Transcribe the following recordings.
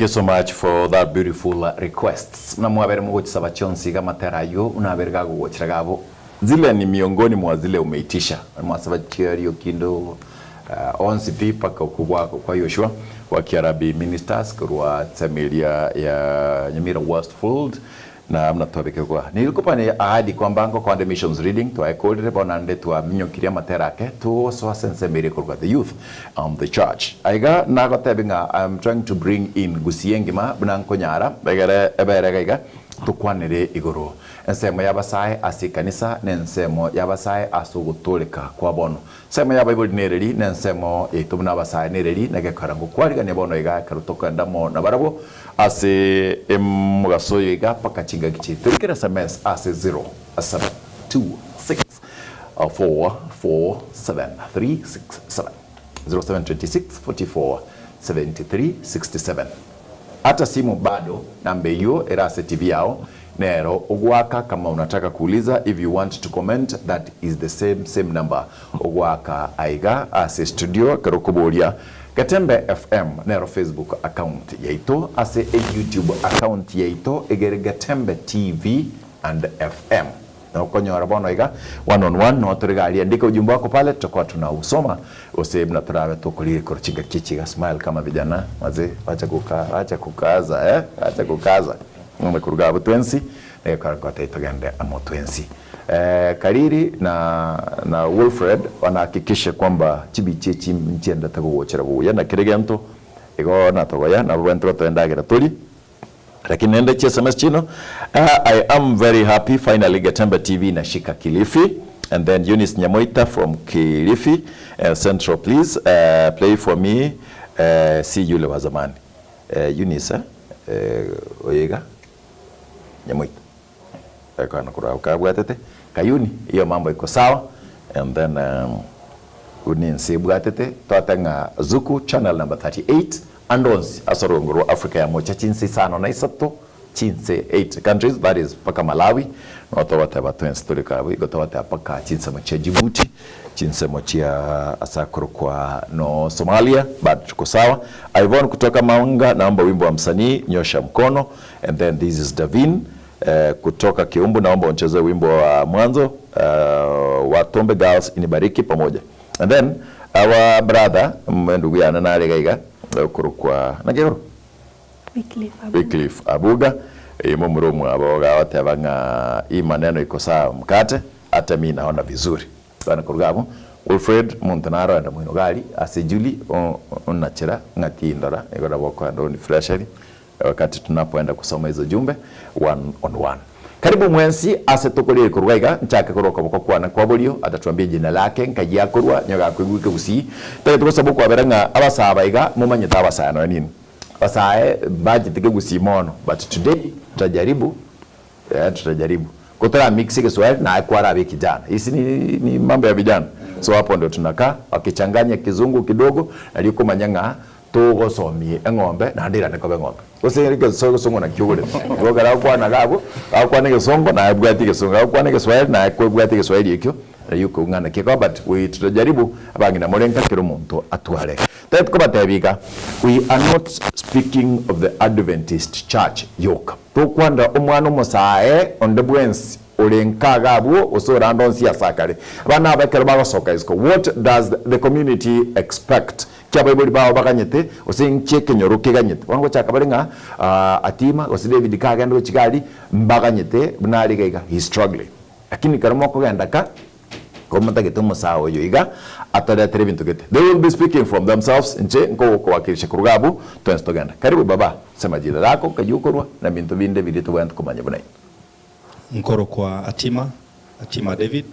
you so much for that beautiful requests. Buna mwabere mogochisaba chionsi iga amatera ayio buna abere gagogochera gabo zile ni miongoni mwa zile umeitisha. Mwasaba chiario kindo uh, onsi pi paka okwo gwa kwa Yoshua wa Kiarabi Ministers korwa ensemo ya Nyamira Westfield na buna twabekegwa nilikupa ni ahadi kwamba ngokonde missions reading twaekorire bono naende twaminyokirie amatera ake togosoa ase ensemo eria ekorwa the youth and the church aiga nagotebi ng'a I'm trying to bring in Gusii engima buna nkonyara egere ebere iga iga tokwanere igoro ensemo y'abasae ase ekanisa na ensemo y'abasae ase ogotoreka kwa bono ensemo y'abaibori nereri na ensemo yaito buna abasae nereri negekora ngokwarigania bono iga ekero tokogenda amo nabarabwo Ase omogaso oyo iga mpaka chingaki chiaito. Rikera sms ase 0726 447 367, 0726 44 73 67. Hata simu bado namba eyio ere ase TV yao nero ogoaka kama unataka kuuliza if you want to comment that is the same same number ogoaka aiga ase studio ekero okoboria Getembe FM nero Facebook account yaito ase e YouTube account yaito egere Getembe TV and FM. Nokonyora bono iga one on one noo tore gari andika ujumbe wako pale tutakuwa tunausoma gose buna torabe tokorire korwa chingaki echi iga smile kama vijana maze wacha kuka wacha kukaza eh wacha kukaza ng'ombe koruga abwo twensi negekora ngotebia togende amo twensi. Kariri na na Wilfred wanahakikishe kwamba chibichi echi nchiendete gogochera buya na kera egento igo natogoya nabo bwente gotoa endagera torie lakini naende chi sms chino I am very happy finally Getembe TV inashika Kilifi and then Eunice Nyamoita from Kilifi Central please play for me si yule wa zamani Eunice oyo iga Nyamoita. Ekana korwa abwo kabwatete Kayuni, hiyo mambo iko sawa and then buna ense ebwatete twate ng'a Zuku channel number 38 ande onsi ase orogongo rwa Africa ya mocha chinse isano na isato chinse 8 countries that is mpaka Malawi no togoteba twensi tore abwo igo togoteba mpaka chinsemo chia Djibouti chinsemo chia ase akorokwa no Somalia bado tuko sawa. Yvonne kutoka Manga naomba wimbo wa msanii nyosha mkono and then this is Davin kutoka Kiumbu naomba unchezee wimbo wa mwanzo wa Tombe Girls inibariki pamoja and then our brother ndugu yane nare iga iga okorokwa naki akorokwa? Wycliffe Abuga. Wycliffe Abuga momura omwabo iga agoteba ng'a hii maneno iko sawa mkate hata mi naona vizuri bono koruga abwo Wilfred omonto naro oenda moino iga aria ase Julie onachera ng'a tindora igo nabo okoenda onifresherie Wakati tunapoenda kusoma hizo jumbe one on one. Karibu mwensi ase tokorire korwa iga nchake korwa okoboko kwane kwa borio atatuambie jina lake nkai akorwa onye gakoigwa ekegusii tari togosaba okwabera ng'a abasaa aba iga momanyete abasae nonya nini abasae mbachete kegusii mono but today tutajaribu eh tutajaribu ko tora mix egeswahili naye kwarabe ekijana isi ni, ni mambo ya vijana so hapo ndio tunakaa wakichanganya kizungu kidogo nario okomanya ng'a Togosomie eng'ombe, naende irane koba eng'ombe. Gose egeso egesongo nakio ogorete. Igo ekero agokwana iga abwo, agokwana egesongo naye abwati egesongo, agokwana egeswahili naye kobwati egeswahili ekio, nario okong'ana naki ekoba but we tutajaribu abang'ina more nka kera omonto atware. Tari kobatebia iga, we are not speaking of the Adventist church yoka. Tokwanera omwana omosae onde bwensi ore nka iga abwo gose ore ande onsi ase akare. Abana aba ekero bagosoka isiko, what does the community expect? Ki abaibori bao baganyete, gose inki ekenyoro keganyete? Bono ngochaka bare ng'a Atima gose David kagenda gochia iga aria, mbaganyete buna are iga iga, he is struggling. Lakini ekero mokogenda ka, ko motagete omosae oyo iga atoretere ebinto gete. They will be speaking from themselves, inche nkogokowakilisha korwa iga abwo, twensi togende. Karibu baba, sema jina lako, nkayi okorwa, na ebinto binde biria tobwenerete komanya buna intwe. Nkorokwa Atima, Atima David,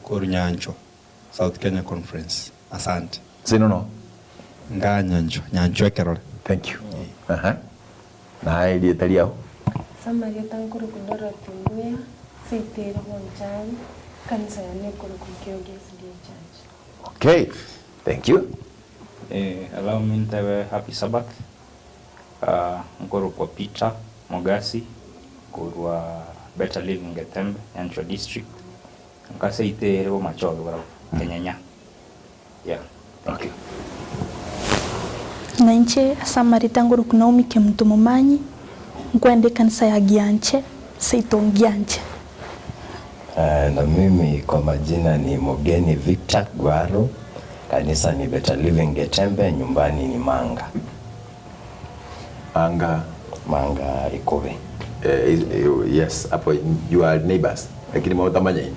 korwa Nyanchwa. South Kenya Conference. Asante. Sino no. Nga Nyanchwa, Nyanchwa ekerore. Thank you. Aha. Naye erieta riao? Ase amarieta nkorokwa Dorothy Mbuya, seito ere Bonchari, ekanisa yane ekorokwa Kioge SDA Church. Okay. Thank you. Eh, allow me ntebe happy Sabbath. Uh, nkorokwa Peter Mogasi korwa Better Living Getembe, Nyanchwa District. Nkaseito ere bomachoge barabwo, kenyenya. Yeah, thank you. Na inche. Inche ase amarita ngorokwa Naomi Kemunto Momanyi, nkwenda ekanisa ya Gianche, seito Ngianche. Na mimi kwa majina ni Mogeni Victor Gwaro, kanisa ni Better Living Getembe, nyumbani ni Manga. Manga. Manga Ikobe. Eh, eh, yes, hapo you are neighbors. Lakini mwatamanya ini.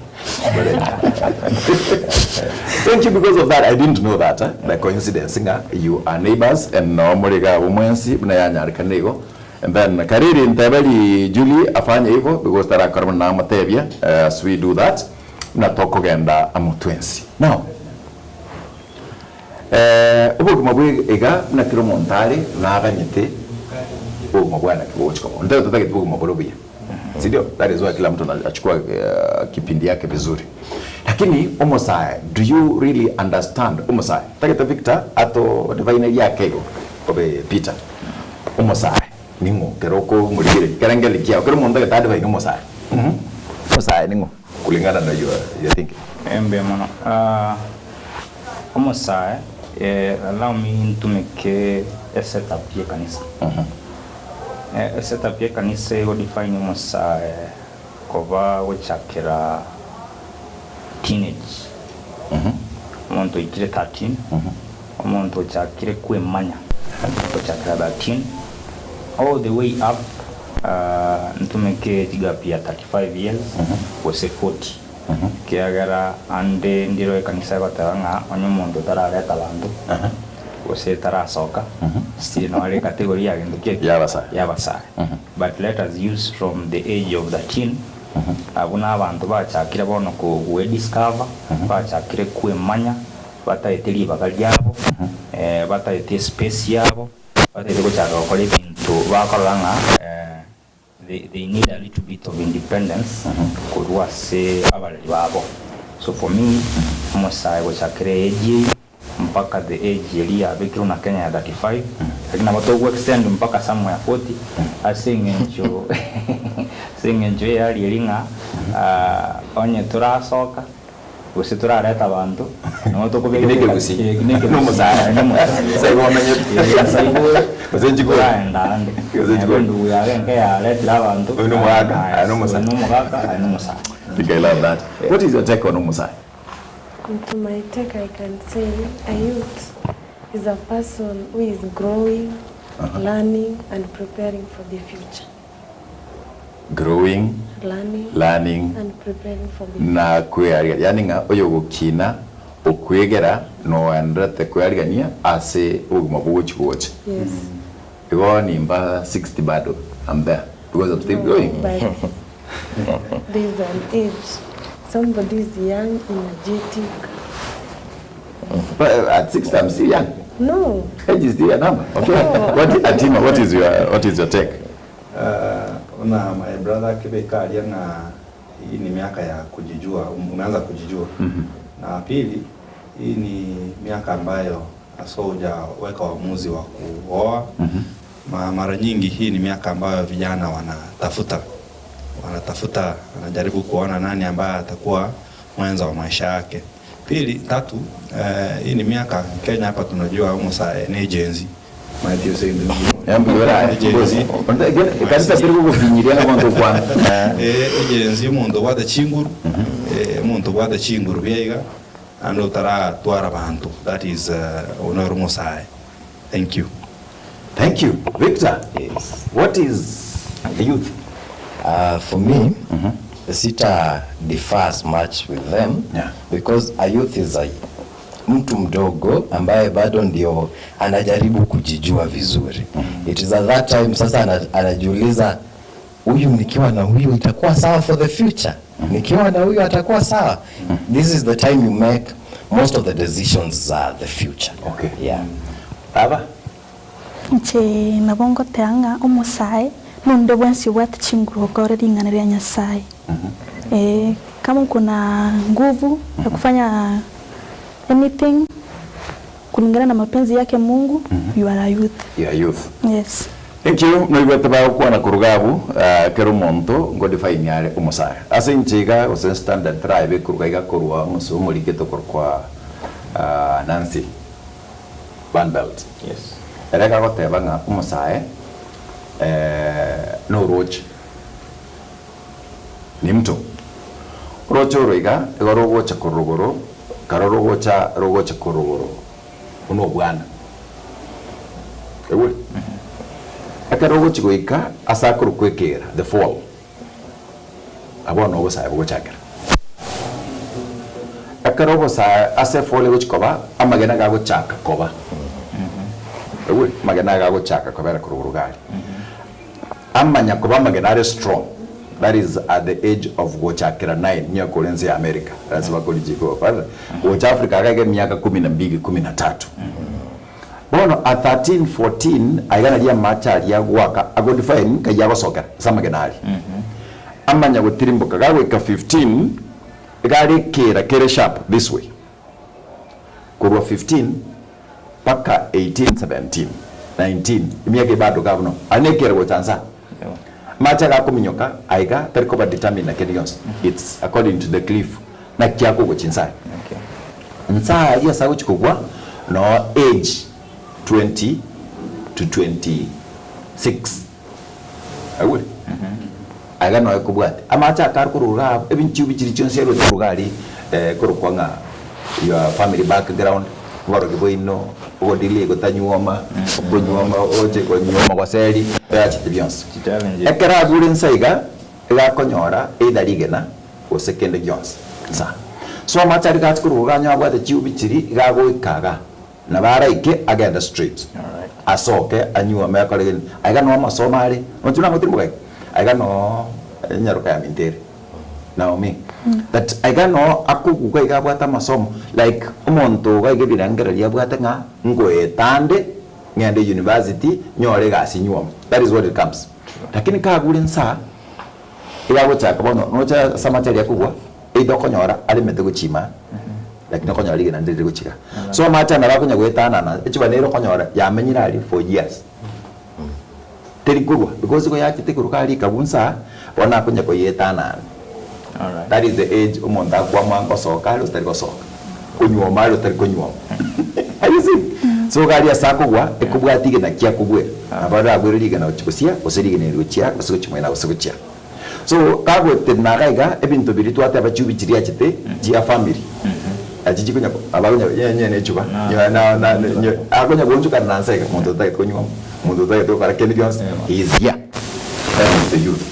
Thank you because of that. I didn't know that. Eh? The coincidence nga you are neighbors and no muriga umwensi buna yanyarekana igo. And then Kariri nteberi Julie afanye hivyo because tarakora buna namotebia eh, as we do that buna tokogenda amo twensi. Now eh, obogima bwe iga buna kera omonto are naganyete obogima bwane naki bogochia koba. Onde totagete bogima bore obuya. Si ndio? That is why kila mtu anachukua kipindi yake vizuri. Lakini omosae, do you really understand omosae? Tagete Victor ato divine riake igo obe Peter. Omosae ning'o kero okomorigereria kerengeri kiao kero omonto agete adivine omosae. Omosae ning'o kulingana na your your thinking? Mbuya mono. Omosae, allow me ntumeke esetup ye ekanisa. Esetup ye ekanisa ego define omosae koba gochakera teenage, omonto oikire 13, omonto ochakire kwemanya gochakera 13 all the way up ntumeke age gap ya 35 years gose 40 ekiagera ande ndiro ekanisa egoteba ng'a onye omonto otarareta abanto gose tarasoka still nore ecategory ya gento ki eki? Y'abasae. Y'abasae. But let us use from the age of 13 abwo nabanto bachakire bono kogwediscover, bachakire kwemanya, bataete ribaga riabo, bataete espace yabo, bataete gochaka gokora ebinto bakorora ng'a they, they need a little bit of independence korwa ase abareri babo. So for me, omosae gochakera age eyio mpaka the age eria yabekirwe na Kenya ya 35, lakini nabo togo extend mpaka somewhere 40 ase eng'encho ase eng'encho eyari eri ng'a onye torasoka gose torareta abanto nabo tokobeka Eki nekegusii. Eki nekegusii. Nomosae. Nomosae. Ase igo omenyete. Ee, ase igo ore. Gose nchigwe. Toraenda ande. Gose nchigwe. Nabo endugu yaye enke yaretire abanto. Oyo nomogaka, Aye, aye nomosae. Oyo nomogaka, aye nomosae. I think I love that. What is your take on omosae? To my take I can say a youth is a person who is growing, learning and preparing for the future. Growing, Learning, learning and preparing for the future. na kwearigania yaani ng'a oyogokina okwegera noenderete kwearigania ase obogima bogochi gocha. Yes. Igo nimba 60 bado I'm there because I'm still No, growing. but there is an age. Somebody is young, energetic. But at 60 I'm still young. No. Age is still a number. Okay. No. What Atima, what is your what is your take? Buna my brother akebeka aria ng'a hii ni miaka ya kujijua, umeanza kujijua. Na pili, hii ni miaka ambayo haswa hujaweka uamuzi wa kuoa. Mara nyingi hii ni miaka ambayo vijana wanatafuta, wanatafuta, wanajaribu kuona nani ambaye atakuwa mwenza wa maisha yake. Pili, tatu, hii ni miaka Kenya hapa tunajua almost ni Gen Z. Kanisa tiri gogofinyiria na abanto okwana. Gen Z omonto obwate chinguru, omonto obwate chinguru biaiga naende otaratwara abanto that is oyio nere omosae. Thank you. Thank you. Victor, Yes. what is the youth? For me, sita differs much with them because a youth is a mtu mdogo ambaye bado ndio anajaribu kujijua vizuri. It is at that time sasa anajiuliza huyu nikiwa na huyu itakuwa sawa for the future. Nikiwa na huyu atakuwa sawa. This is the time you make most of the decisions za the future. Okay. Yeah. Baba? Inche nabo ngoteba ng'a omosae nonde bwensi obwate chinguru gokora ring'ana ria Nyasae. Eh, kama uko na nguvu ya kufanya anything kulingana na mapenzi yake Mungu, you are a youth. You are youth. Yes. Thank you noigwete bagokwana koruga abwo kera omonto ngo define are omosae ase inche iga gose standard tribe ekoruga iga korwa omose omorikete korokwa Nancy Van Belt Yes. Ere gagoteba ng'a omosae noroche, ni mto. Oroche oro iga, igo rogocha korwa rogoro, karo rogocha rogocha korwa rogoro buna obwana. Oigure? Ekero rogochia goika ase akorokwa ekeera, the fall, abwo bono obosae bogochakera. Ekero obosae ase efall egochia koba, amagena gagochaka koba. Oigure? Amagena aya gagochaka kobera korwa igoro iga aria. Amanya koba amagena are strong, that is at the age of gochakera nine, nigo kore ense ya America, ase bakorichika gocha Africa iga iga emiaka kumi na mbili, kumi na tatu. Bono at 13, 14 aiga nario amache aria agoaka ago define nkai agosokera ase amagena aria. Amanya gotirimboka gagoika 15 iga are ekeera kere sharp this way. Korwa 15 mpaka 18, 17, 19 emiaka eye bado iga buna aria nekeera gocha nsa. Amache iga akominyoka aiga tari koba determined na kende gionsi it's according to the cliff naki akogochia nsa aria. Nsa aria ase agochia kogwa noo age 20 to 26 aigure? Aiga noo ekobwate amache aka are korwa iga abwo ebinchiu chiria chionsi aruete korwa iga aria ekorokwa ng'a your family background, oborogi bwaino, ogodelay gotanyuoma, okonyuoma oche konyuoma goseri eyachete bionsi. Ekero agure nsa iga, iga akonyora either rigena gose kende gionsi nsa. So amache aria gachi korwa iga onye abwate chiubi chiria iga agoika iga, nabo araike agende straight asoke anyuome akore gento. Aiga noo amasomo are, nonche buna ngotirimboka iga, aiga noo enyaroka ya minto ere, Naomi, but aiga noo akoguga iga abwate amasomo like omonto iga iga ebirengererio abwate ng'a ngoetande ng'ende university nyore egasi nyuome, that is what it comes. Lakini kagure nsa. Iga agochaka bono noche ase amache aria akogwa, either okonyora aremete gochia imaa, lakini okonyora rigena ndire rigochia igaa. So amache aya nabo akonya goetanana, echuba nere okonyora yamenyire aria for years, teri korwa because igo yachete korwa iga aria ekagwa nsa, bono akonya koyeetanana. That is the age omonto akwamua ngosoka are gose tari gosoka, konyuoma are gose tari konyuoma. Are you seeing? So iga aria ase akogwa, ekobwatia rigena ki akogwera. Nabo aragwere rigena gochia gosia, gose rigena eri gochia, gose gochia moina, gose gochia. So kagotenena iga iga, ebinto biria twateba chiubi chiria achete chia family, nachi chikonya nabo akonya nye nye ne echuba, nyo na na nyo akonya goonchokana na nse iga, omonto otagete konyuoma, omonto otagete gokora kende gionsi, he is here. That is the youth.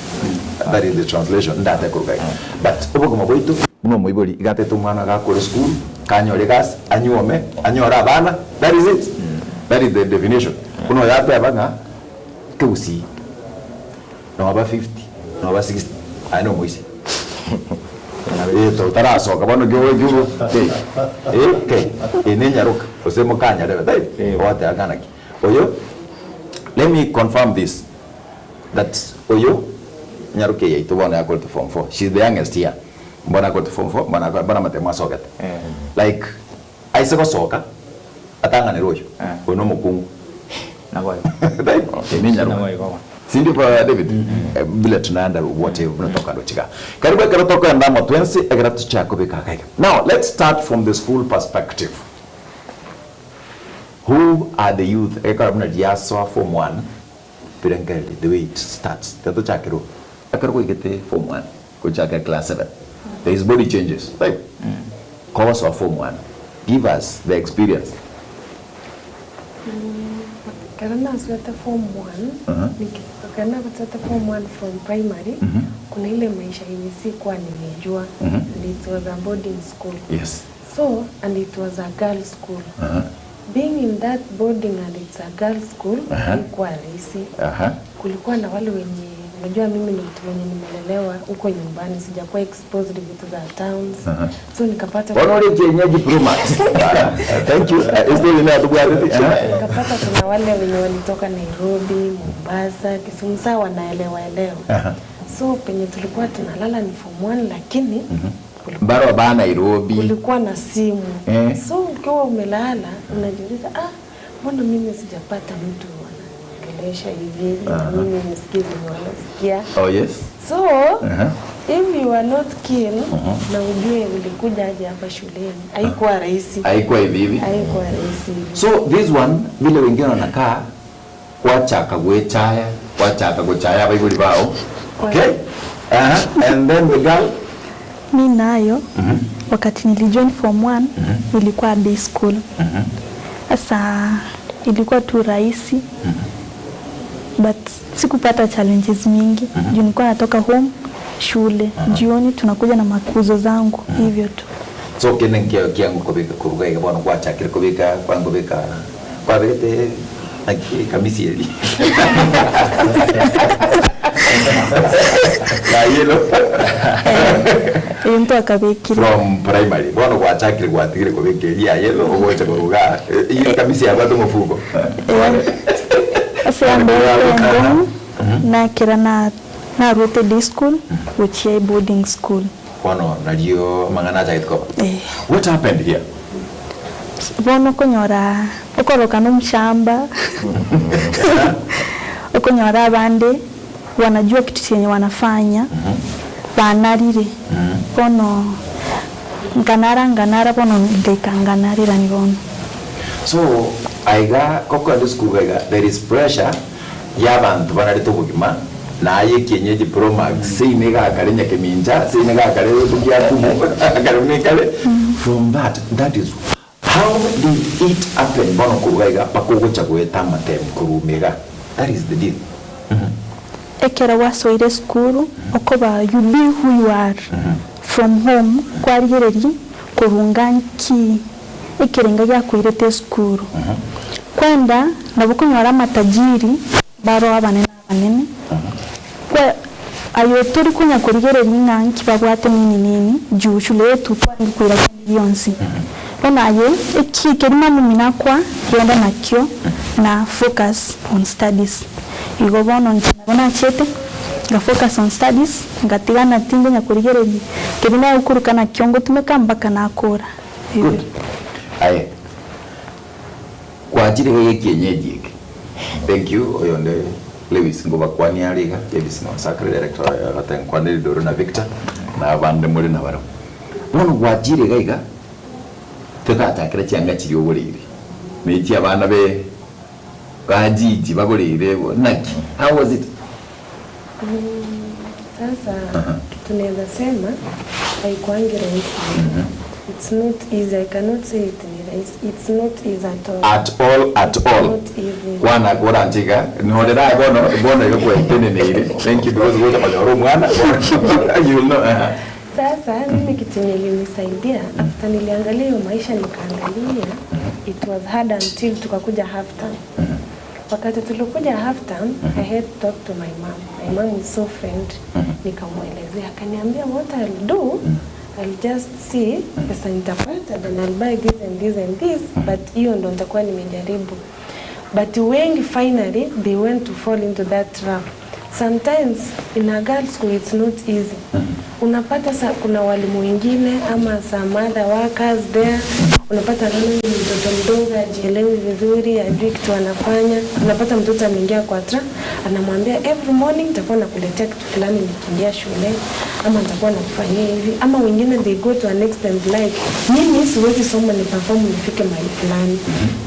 That is the translation ndate koruga iga. But obogima bwaito buna omoibori iga atete omwana gakore esukuru, kanyore egasi, anyuome, anyore abana, that is it. That is the definition. Buna oyo ateba ng'a kegusii noba 50, noba 60 aye nomoisia. Eh, totarasoka bono kio kei eh kei eye nenyaroka gose mokanyarebe taibo ogoteba ng'a naki. Oyo let me confirm this that oyo nyaroke yaito bono yakorete form four she is the youngest here mbono akorete form four mbono akore mbono amatemo asogete like aise gosoka atang'anere oyo oyo na omokungu Eye nenyaroka sindio brother David vile tunaenda wote buna tokaroche iga karibu ekero tokoenda amo twensi ekero tochia kobeka iga iga now let's start from the school perspective. Who are the youth egekora buna riasoa form one birengereria the way it starts tiga tochakere oo ekero gwaigete form one gochakera class seven there is body changes right kogosoa form one give us the experience. Ekero nasoete form one, ekero nasoete form one from primary, kuna ile maisha yenye sikuwa nimeijua and it was a boarding school. Yes. So and it was a girls school. Being in that boarding and it's a girls school haikuwa rahisi. Kulikuwa na wale wenye unajua mimi ni mtu mwenye nimelelewa huko nyumbani sijakuwa exposed vitu za towns. So nikapata Bono ore kienyeji Pro Max. Thank you. History ine atobwatete. Nikapata kuna wale wenye walitoka Nairobi, Mombasa, Kisumu saa wanaelewa elewa. So penye tulikuwa tunalala ni form one lakini Mbaro ba Nairobi. Kulikuwa na simu. Eh. So ukiwa umelala unajiuliza, ah, mbona mimi sijapata mtu ananiongelesha hivi na mimi nisikie venye wanasikia. Oh yes. So Aha. If you are not keen na ujue ulikuja aje hapa shuleni, haikuwa rahisi. Haikuwa hivi hivi. Haikuwa rahisi hivi. So this one vile wengine wanakaa wachaka gwechaya wachaka gochaya baibuli bao okay And then the girl Mi nayo wakati nilijoin form 1 nilikuwa day school. Sasa ilikuwa tu rahisi but sikupata challenges mingi juu nilikuwa natoka home shule jioni tunakuja na makuzo zangu hivyo tu. So kene nkio kiangu kobika kuruga iga bono gwachakire kobika kwangobika kwabete kamisi eri ya yellow Ebintu akabikire from primary bono gwachakire gwatigire kobika eri ya yellow ogocha kuruga iyo kamisi yabwate omofuko. Ase yambere engomu nakera na narwete day school gochia boarding school. Bono nario mang'ana achagete koba. Eh. What happened here? Bono okonyora okoroka na omushamba okonyora abande wanajua kitu chenye wanafanya banarire bono nkanara nganara bono nkaika nganarira ni bono. So aiga kokwenda school aiga there is pressure y'abantu banarete obogima naye kienyeji Pro Max seine gakare nyakemincha seine gakare tugiakumu kare nekare from that that is how did it happen bono kuruga iga pakogocha gweta matem kurumega that is the deal. Ekero wasoire skuru okoba you be who you are from home kwarigereria kurunga nki ekerenga giakoirete skuru kwenda nabo konyora amatajiri baro abanene abanene kwa ayo turi kunya kurigereria ng'a nki babwate nini nini juu shule yetu twangi kwira kindi bionsi bono aye eki kerima muminakwa genda nakio na focus on studies igo bono nche nabo nachete nga focus on studies ngatigana tingo nyakurigereria keri nagukuruka nakio ngotumeka mpaka nakora. Good. Aye. Kwajire gege kienyeji eke. Thank you oyonde Lewis ngobakwani ariga Davis no sacred director gatenkwaniri Doro na Victor na abande muri na baro. Bono gwajire gaiga tugatakira chianga chiri ogoreire. Nechi abana be gajiji bagoreire naki. How was it? Sasa kitu naweza sema haikuangi rahisi. It's not easy. I cannot say it ni rahisi. It's not easy at all. At all, at all. Not easy. Kwana kora nchiga nihorera bono bono igo kweteneneire. Thank you because gocha konyora omwana you will know. Sasa mimi kitu yenye ilinisaidia after niliangalia hiyo maisha nikaangalia it was hard until tukakuja half term. Wakati tulikuja half term, I had to talk to my mom. My mom is so friend. Nikamwelezea akaniambia what I'll do, I'll just see pesa nitapata then I'll buy this and this and this, but hiyo ndo nitakuwa nimejaribu. But wengi finally they went to fall into that trap. Sometimes in a girls school it's not easy. Unapata sa, kuna walimu wengine ama some other workers there, unapata naona ni mtoto mdogo ajielewi vizuri, ajui kitu anafanya. Unapata mtoto ameingia kwa trap, anamwambia every morning nitakuwa nakuletea kitu fulani nikiingia shule, ama nitakuwa nakufanyia hivi, ama wengine they go to an extent like mimi siwezi soma ni perform nifike mahali fulani,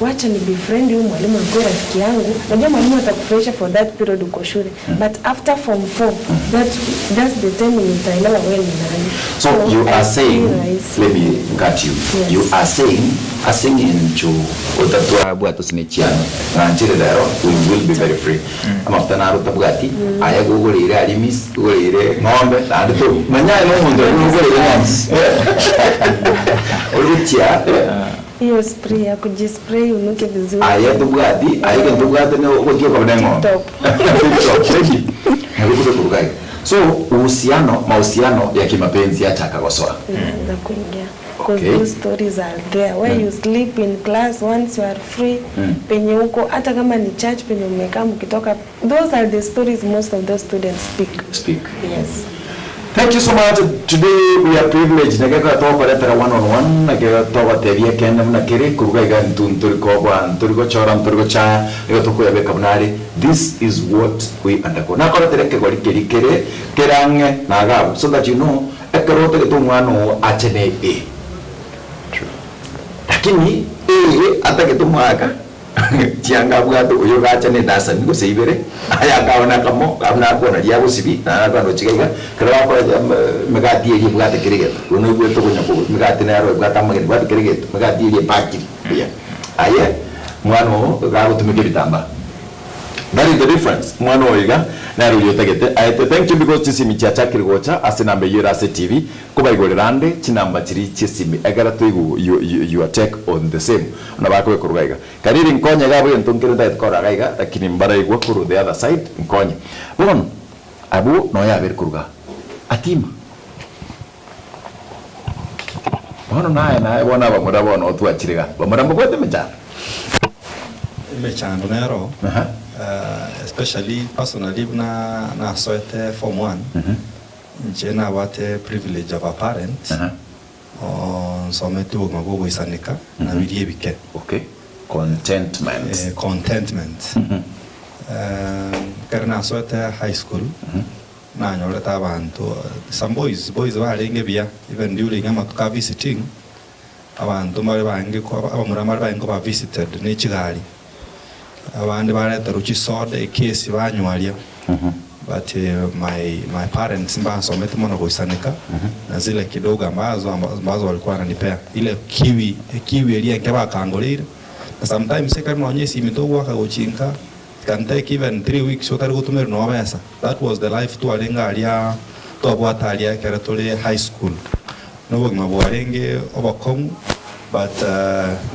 wacha ni befriend huyu mwalimu akuwe rafiki yangu. Unajua mwalimu atakufurahisha for that period uko shule, but after form 4 that's the time when utaelewa wewe ni nani. So you are I saying, feel rahisi. let me cut you. Yes. You are saying, asing into utatua bwato sinichiano nanchire lero we will be very free. Amafuta naruta bwati aya gugurire arimis gugurire ng'ombe nandi tu manyaye no mundu gugurire ng'ombe urutia Hiyo spray ya kujispray unuke vizuri. aya tubwati aya kintu bwati ni gutio kabone ng'ombe. Top. Thank you. Nagukube kurugai. So uhusiano mahusiano ya kimapenzi yachaka gosoa. Inaanza kuingia. Because Okay. those stories are there where you sleep in class once you are free penye huko hata kama ni church penye umekaa mkitoka, those are the stories most of those students speak. Speak. Yes. Thank you so much. Today we are privileged na gekogera togokoretera one on one na kegera togotebia ekeene buna kere koruga iga intwe ntori koboa ntori gochora ntori gochaya nigo tokoyabeka buna are this is what we undergo. Nakoretera ekegori keria kere kere ang'e na iga abwo so that you know ekero otagete omwana oo ache ne A. Lakini A atagete omwaka Chianga abwate oyo gacha ne dasani gose ibere, aye akaona akamo, buna akona riria agosibia, naende akona gochiga iga, ekero bakora emegati eria ebwate kera egento, bono oigwete okonya kogora emegati nero ebwate amagena, ebwate kera egento, emegati eria epakiri buya. Aye, mwana oo iga agotumeka ebitambaa. That is the difference. Omwana oyo iga nere oyio otagete aete. Thank you because chisimi chiachakire gocha ase enamba eyio ere ase TV. Kobaigorera ande chinamba chiria chiesimi ekero toigwe your take on the same buna bakobeka korwa iga. Kariri nkonye iga abwo egento nkere ntagete korora iga iga lakini mbaraigwa korwa the other side nkonye. Bono abwo noyo abere korwa igaa. Atima. Bono naye naye bono abamura bono otwachire igaa. Bamura mbabwate emechando? Emechando nero especially personally buna nasoete form one. Inche nabwate privilege of a parent onsometie obogima bwa ogoisaneka na biria ebike. Okay, contentment. Eh, contentment. Ekero nasoete high school, nanyorete abanto, some boys, boys barenge buya, even during amatuko a visiting, abanto mbare barenge ko abamura mbare barenge koba visited ne chigari, abande bareterwa chisoda ekesi banywa aria. But my my parents mbansometi mono goisaneka na zile kidogo ambazo ambazo walikuwa wananipea ile kiwi ekiwi eria enke bakangoreire na sometimes ekero nonye esimi togoaka gochinka it can take even 3 weeks otari gotomerwa nonya besa. That was the life twarenge aria twabwate aria ekero tore high school. Na obogima bwarenge obokong'u but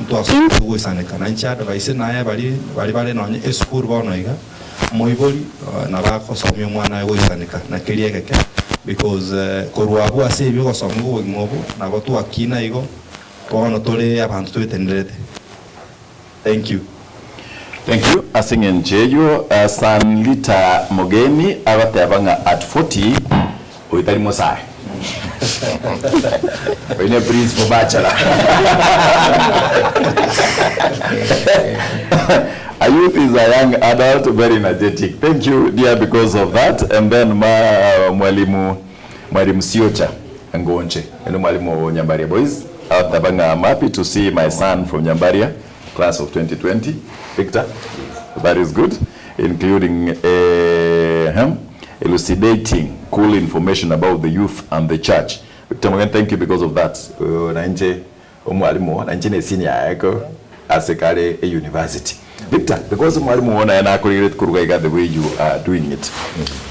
ntwasomete goisaneka na inche advice naye bari bari bare nonye esukuru bono iga Omoibori nabo agosomia omwana oye goisaneka na keria egeke, because korwa abwo ase ebi ogosomigwa obogima obo, nabo twakina igo, bono tore abanto twetenerete. Thank you. Thank you ase eng'encho eyio. Sanlita Mogeni agoteba ng'a at 40 oyo tari mosae. Oyo ne principal bachelor. A youth is a young adult very energetic. Thank you dear because of that. And then ma mwalimu mwalimu Siocha Ngonche. Eno mwalimu o Nyambaria Boys. Agoteba ng'a I'm happy to see my son from Nyambaria class of 2020. Victor, that is good. Including eh, elucidating cool information about the youth and the church. Victor Mogeni, thank you because of that. Oyo nainche omwalimu oo, nainche ne senior yaye ko ase kare e university. Victor, because omwalimu oo naye nakorigereti koruga iga the way you are doing it.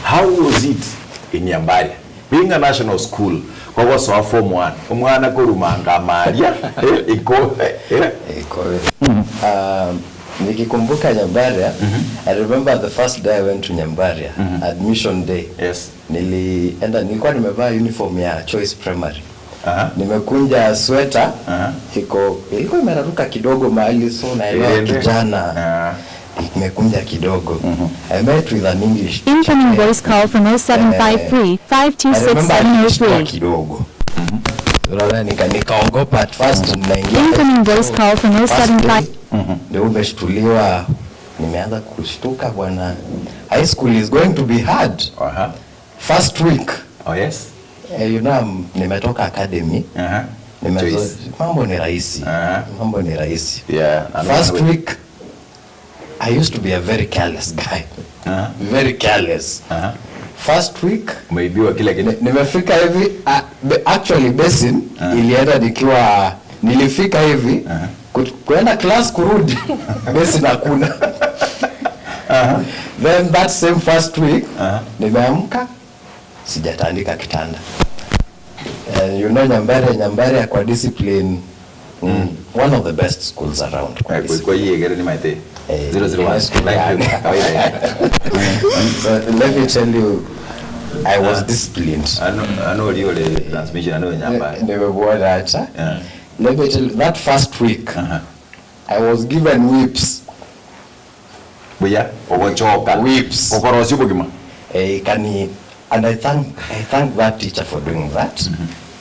How was it in Nyambaria? Being a national school, kogosoa form one, omwana korumanga amaria, eh, iko, eh. Iko, Nikikumbuka Nyambaria, I remember the first day I went to Nyambaria, admission day. Nilienda nilikuwa nimevaa uniform ya Choice Primary. Nimekunja sweta iko ilikuwa imeraruka kidogo mahali so naelewa Ende. kijana imekunja kidogo. I met with an English teacher. Incoming voice call from 0753 I remember 526 alinishtua 703. kidogo. Unaona nika nikaogopa at first naingia Incoming voice call from First 075 day, ndio umeshtuliwa, nimeanza kushtuka bwana, high school is going to be hard. First week Oh yes. You know, nimetoka academy. Choice. Mambo ni rahisi. Mambo ni rahisi. Yeah, I know First the way. week I used to be a very careless guy. Very careless. First week umeibiwa kila kitu. Nimefika hivi actually basin ilienda nikiwa nilifika hivi kuenda class kurudi basin hakuna. Then that same first week nimeamka sijatandika kitanda. And you know Nyambaria, Nyambaria kwa discipline one of the best schools around. Kwa Eh, kwa hii egere ni maite. Eh, 001. yes, Thank you. Kawaida. So let me tell you I was disciplined. Ano ano ole transmission ano Nyambaria. Nimekuona hata. Let me tell you, that first week I was given whips. Buya, ogochoka. Whips. Okorosia obogima. Eh, ikani And I thank, I thank that teacher for doing that.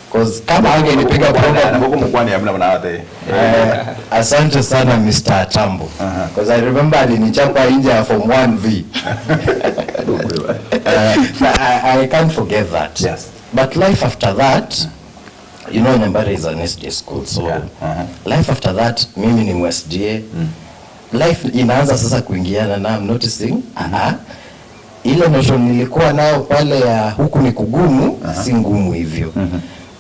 Because kama angenipiga proverb Mokwana muna muna Eh, asante sana Mr. Atambo. Because I remember alinichapa nje ya form 1V. I, I can't forget that. Yes. But life after that, you know Nyambari is an SDA school, so Yeah. Uh-huh. life after that, mimi ni MSDA. Life inaanza sasa kuingiana na I'm noticing, aha, ile notion nilikuwa nayo pale ya huku ni kugumu, si ngumu hivyo.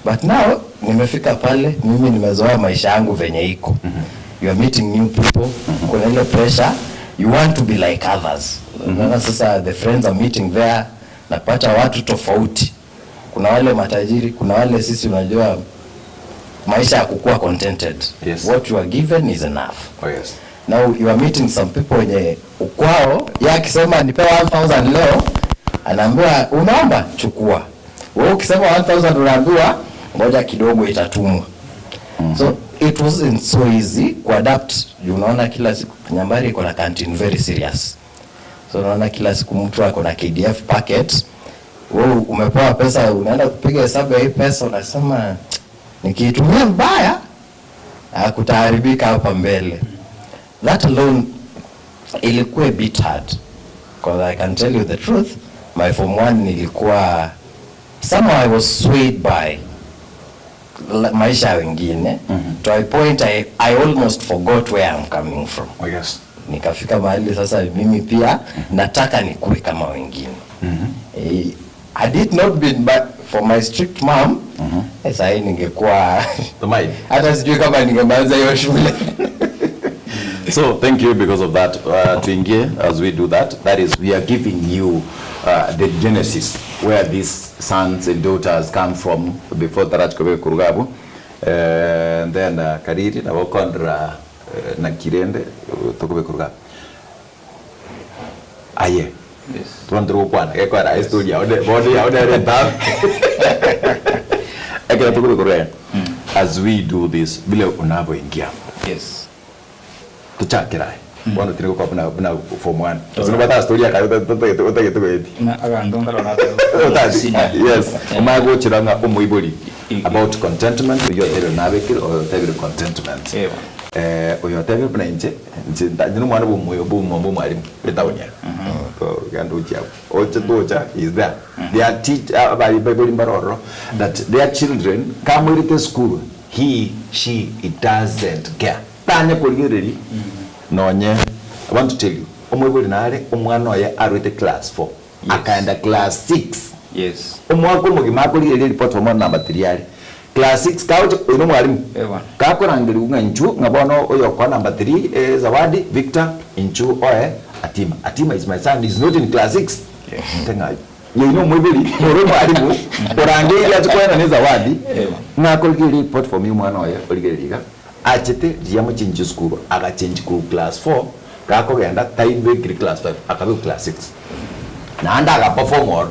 But now nimefika pale, mimi nimezoea maisha yangu venye iko. You are meeting new people, kuna ile pressure, you want to be like others. Unaona sasa the friends I'm meeting there, napata watu tofauti. Kuna wale matajiri, kuna wale sisi unajua maisha ya kukuwa contented. Yes. What you are given is enough. Oh yes. Now you are meeting some people wenye ukwao, yeye akisema nipe 1000 leo, anaambiwa unaomba chukua. Wewe ukisema 1000 unaambiwa ngoja kidogo itatumwa. So it wasn't so easy kuadapt. Unaona kila siku Nyambari iko na canteen very serious. So unaona kila siku mtu ako na KDF packet. Wewe umepewa pesa, unaenda kupiga hesabu ya hii pesa, unasema nikiitumia vibaya ah, kutaharibika hapa mbele. That alone ilikuwa a bit hard because I can tell you the truth, my form one nilikuwa somehow I was swayed by maisha ya wengine to a point I almost forgot where I'm coming from. Oh yes. Nikafika mahali sasa mimi pia nataka nikuwe kama wengine. Eh, had it not been but for my strict mom, eh, sahii ningekuwa Tumaini. hata sijui kama ningemaliza hiyo shule. So thank you because of that. Tuingie as we do that. That is, we are giving you the genesis where these sons and daughters come from before Tarach Kobe Kurugabu. And then Kariri na Wokondra na Kirende Tokobe Kurugabu. Aye. Yes. Twandru kwana gekora story ya ode body ya ode reta. Ekera Tokobe Kurugabu. As we do this vile unavyoingia Yes. tuchakira bono tiri gukora buna buna form 1 so bata story ya kayo utagete gweti Na agantu nkarora Utati yes umagochira nga omoibori about contentment uyo tebire nabekire oyo tebire contentment Ewa. eh oyo tebire buna inche inche ndino mwana bumuyo bumu bu mwalimu etaonya so gandu chia oche docha is there they are teach abali bible mbaroro that their children come with the school he she it doesn't care tanya kuligereri nonye I want to tell you omwibori nare omwana oye arwete class 4 akaenda class 6 Yes. omwaka omogima akorigereria report omwana namba 3 are class 6 kauche oyo mwalimu Ewa. kakorangeri ng'a inchu ng'a bono oyo kwa namba 3 eh, Zawadi Victor inchu oe Atima Atima is my son is not in class 6 Yes. tengayo yeino mwibiri ore mwalimu orangeire atikwena ni Zawadi Ewa. ng'akorigereria report for me omwana oye origereria iga achete riamuchinji school agachange ku class 4 gakogenda taibekiri class 5 akabe class 6 naanda akaperform oro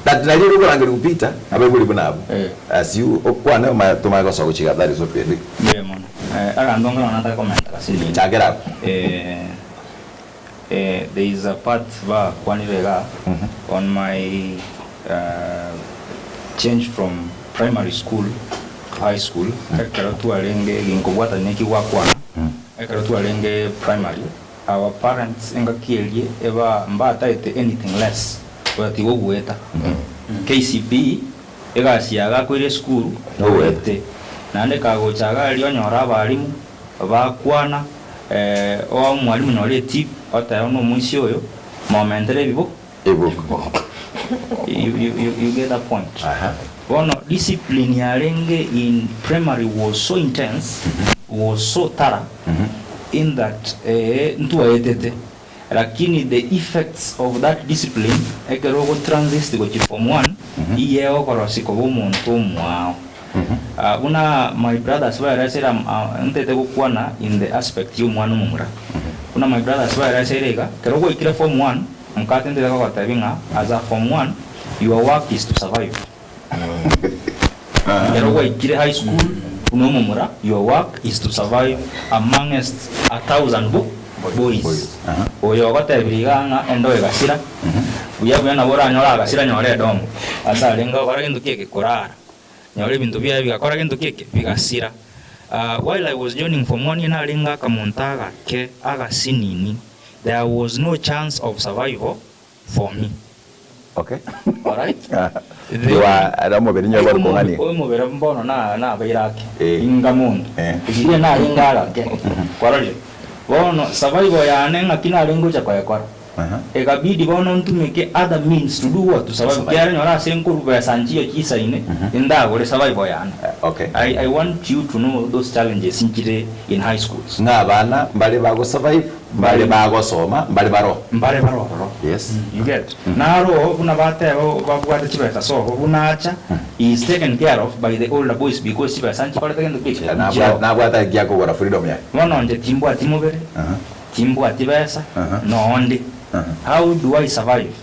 that nali rukurangeri kupita abaibori bunabo Eh. as you okwana ma tumagosa guchiga that is what we do Ndiyo mono. Eh, agantu nkarora nataka comment kasini. chakera Eh, eh, there is a part ba kwanirega on my change from primary school to high school ekero twarenge ginkobwatania kigwakwana ekero twarenge primary our parents engakierie eba mbataete anything less otigogweta KCPE egasiaga kwire school Ogwete. naende kagochaga aria onyora abarimu bakwana eh, o mwarimu nyore etip oteba na omoisi oyo momentere ebibo ebook you get that point aha bono discipline yarenge in primary was so intense was so thorough in that eh, ntwaetete lakini the effects of that discipline ekero ogotransit gochi form 1 iye ogokorosi koba omonto omwao buna my brothers baeresere ntete gokwana in the aspect ya omwana omomura buna my brothers baeresere iga kero gwaikire form 1 mokate ntete gogotebi ng'a as a form 1 your work is to survive kero gwaikire high school buna omomura your work is to survive amongst a thousand boys Boys. Aha. oyo ogotebiri iga ng'a endo egasira. Buya buya nabo oranyore agasira nyore edomo ase arenge gokora gento ki eke? Korara. Nyore ebinto biaye bigakora gento ki eke? Bigasira. While I was joining form one narenge akamonto agake agasinini, there was no chance of survival for me. Okay. Alright? Iwa ara omobere nigo bare kong'ania. Omobere mbono na nabeire ake. Eh. Inga monto. Eh. Riria narenge agake. Kwarorire? Bono survival yane ng'aki narenge gocha koyekora. Aha. Ekabidi bono ntumeke other means to do what? To survive. Survive. Kiagera nyora ase nkorwa besa nchiyo chisaine, ndagore survival yane. Eh, okay. I, I want you to know those challenges nchire in high schools. Ng'a abana mbare bagosurvive, mbare bagosoma, mbare baro. Mbare bare ororo. Yes. You get? Naro buna bateba babwate chibesa sobo buna acha, he is taken care of by the older boys because chibesa nchikorete gento ki? Nchiroo. Nabwate haki ya kogora freedom yaye. Bono inche timbwati mobere, timbwati besa, nonde. How do I survive?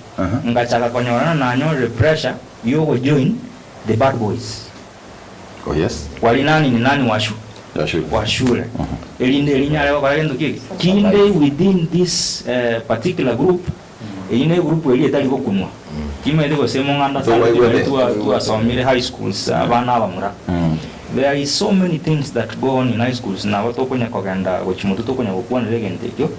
Ngachaka konyorana nanyorire pressure yogojoin the bad boys. Oh yes. Wali nani ni nani wa shu Ya shule. wa shule. Erinde erinyare gokora gento ki eke? Kinde within this particular group, eyio ne egroup eria etari gokunwa. Timanyete gose mong'anda So sana waigwete? timanyete twa twasomire high schools abana abamura. There is so many things that go on in high schools nabo tokonya kogenda gochia motwe tokonya gokwanera egento ekio,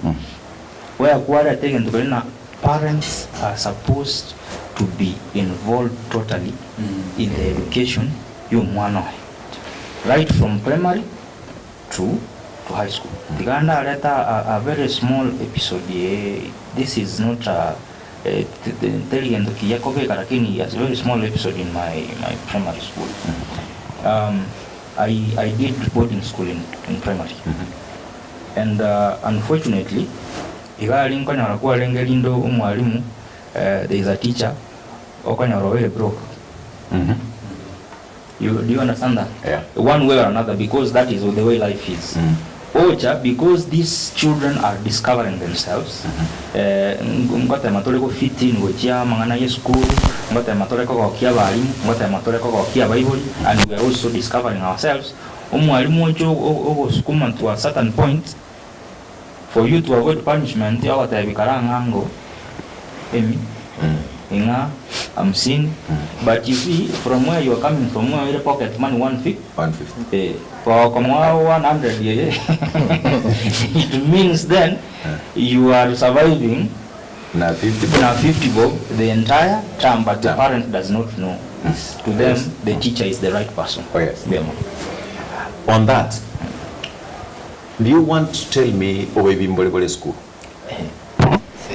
where kwareta egento keria na parents are supposed to be involved totally in the education ya omwana oye right from primary to to high school. Tiga ndarete a a very small episode eye, this is not a teri gento kiya kobeka lakini a very small episode in my my primary school. I I did boarding school in in primary and unfortunately iga aria nkonyora kwarenge rinde omwalimu there is a teacher okonyora obeire broke. You, do you understand that? Yeah. One way or another, because that is the way life is. Ocha, because these children are discovering themselves, eh, ngotema tore go fit in gochia amang'ana ya esukuru, ngotema tore kogokia abalimu, ngotema tore kogokia abaibori, and we are also discovering ourselves. Omwalimu ocha ogosukuma to a certain point, for you to avoid punishment, ogotebia kara ng'a ango emi, ing'a hamsini, but you see from where you are coming from ng'a oire pocket money 150, 150. eh, gokomoa 100 eye it means then you are surviving Na 50 bob. na 50 bob the entire term but the Term. parent does not know. To them Yes. the teacher is the right person. Oh, yes. Yeah. On that, do you want to tell me oboibi mbore bore esukuru?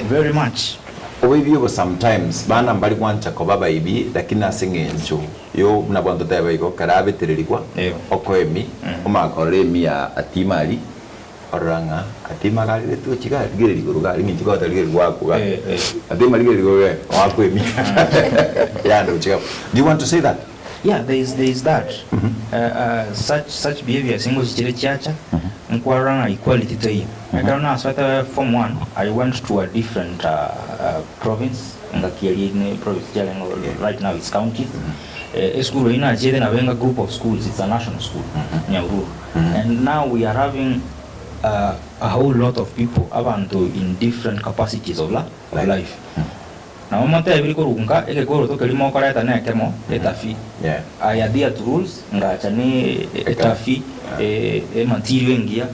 Very much. Oboibi obo sometimes bana mbari gwancha koba abaibi lakini ase eng'encho yo buna bono totebe igo ekero abetererigwa Eyo. okoa emi omanye korora emi ya atima aria orora ng'a atima iga ariretwe gochia iga rigereria igoro iga aria ng'inche goteba rigereria gwakwa iga Eh, eh. atima rigereria igoro iga oakwa emi yande gochia iga do you want to say that? Yeah, there is, there is that. Such, such behaviors ngochichire chiacha, nkwarora ng'a equality teiyo. Ekero nasoete form one, I went to a different province, engaki eria ine province chiarenge right now it's counties. Esukuru eyio nachiete nabo enga group of schools, it's a national school, Nyahururu. And now we are having a whole lot of people, abanto in different capacities of, of life. Nabo motebirie korwa nka egekoroto keria mokoreta nekemo, etafi. Yeah. I adhere to rules, ngacha ne etafi, ematerial engiya.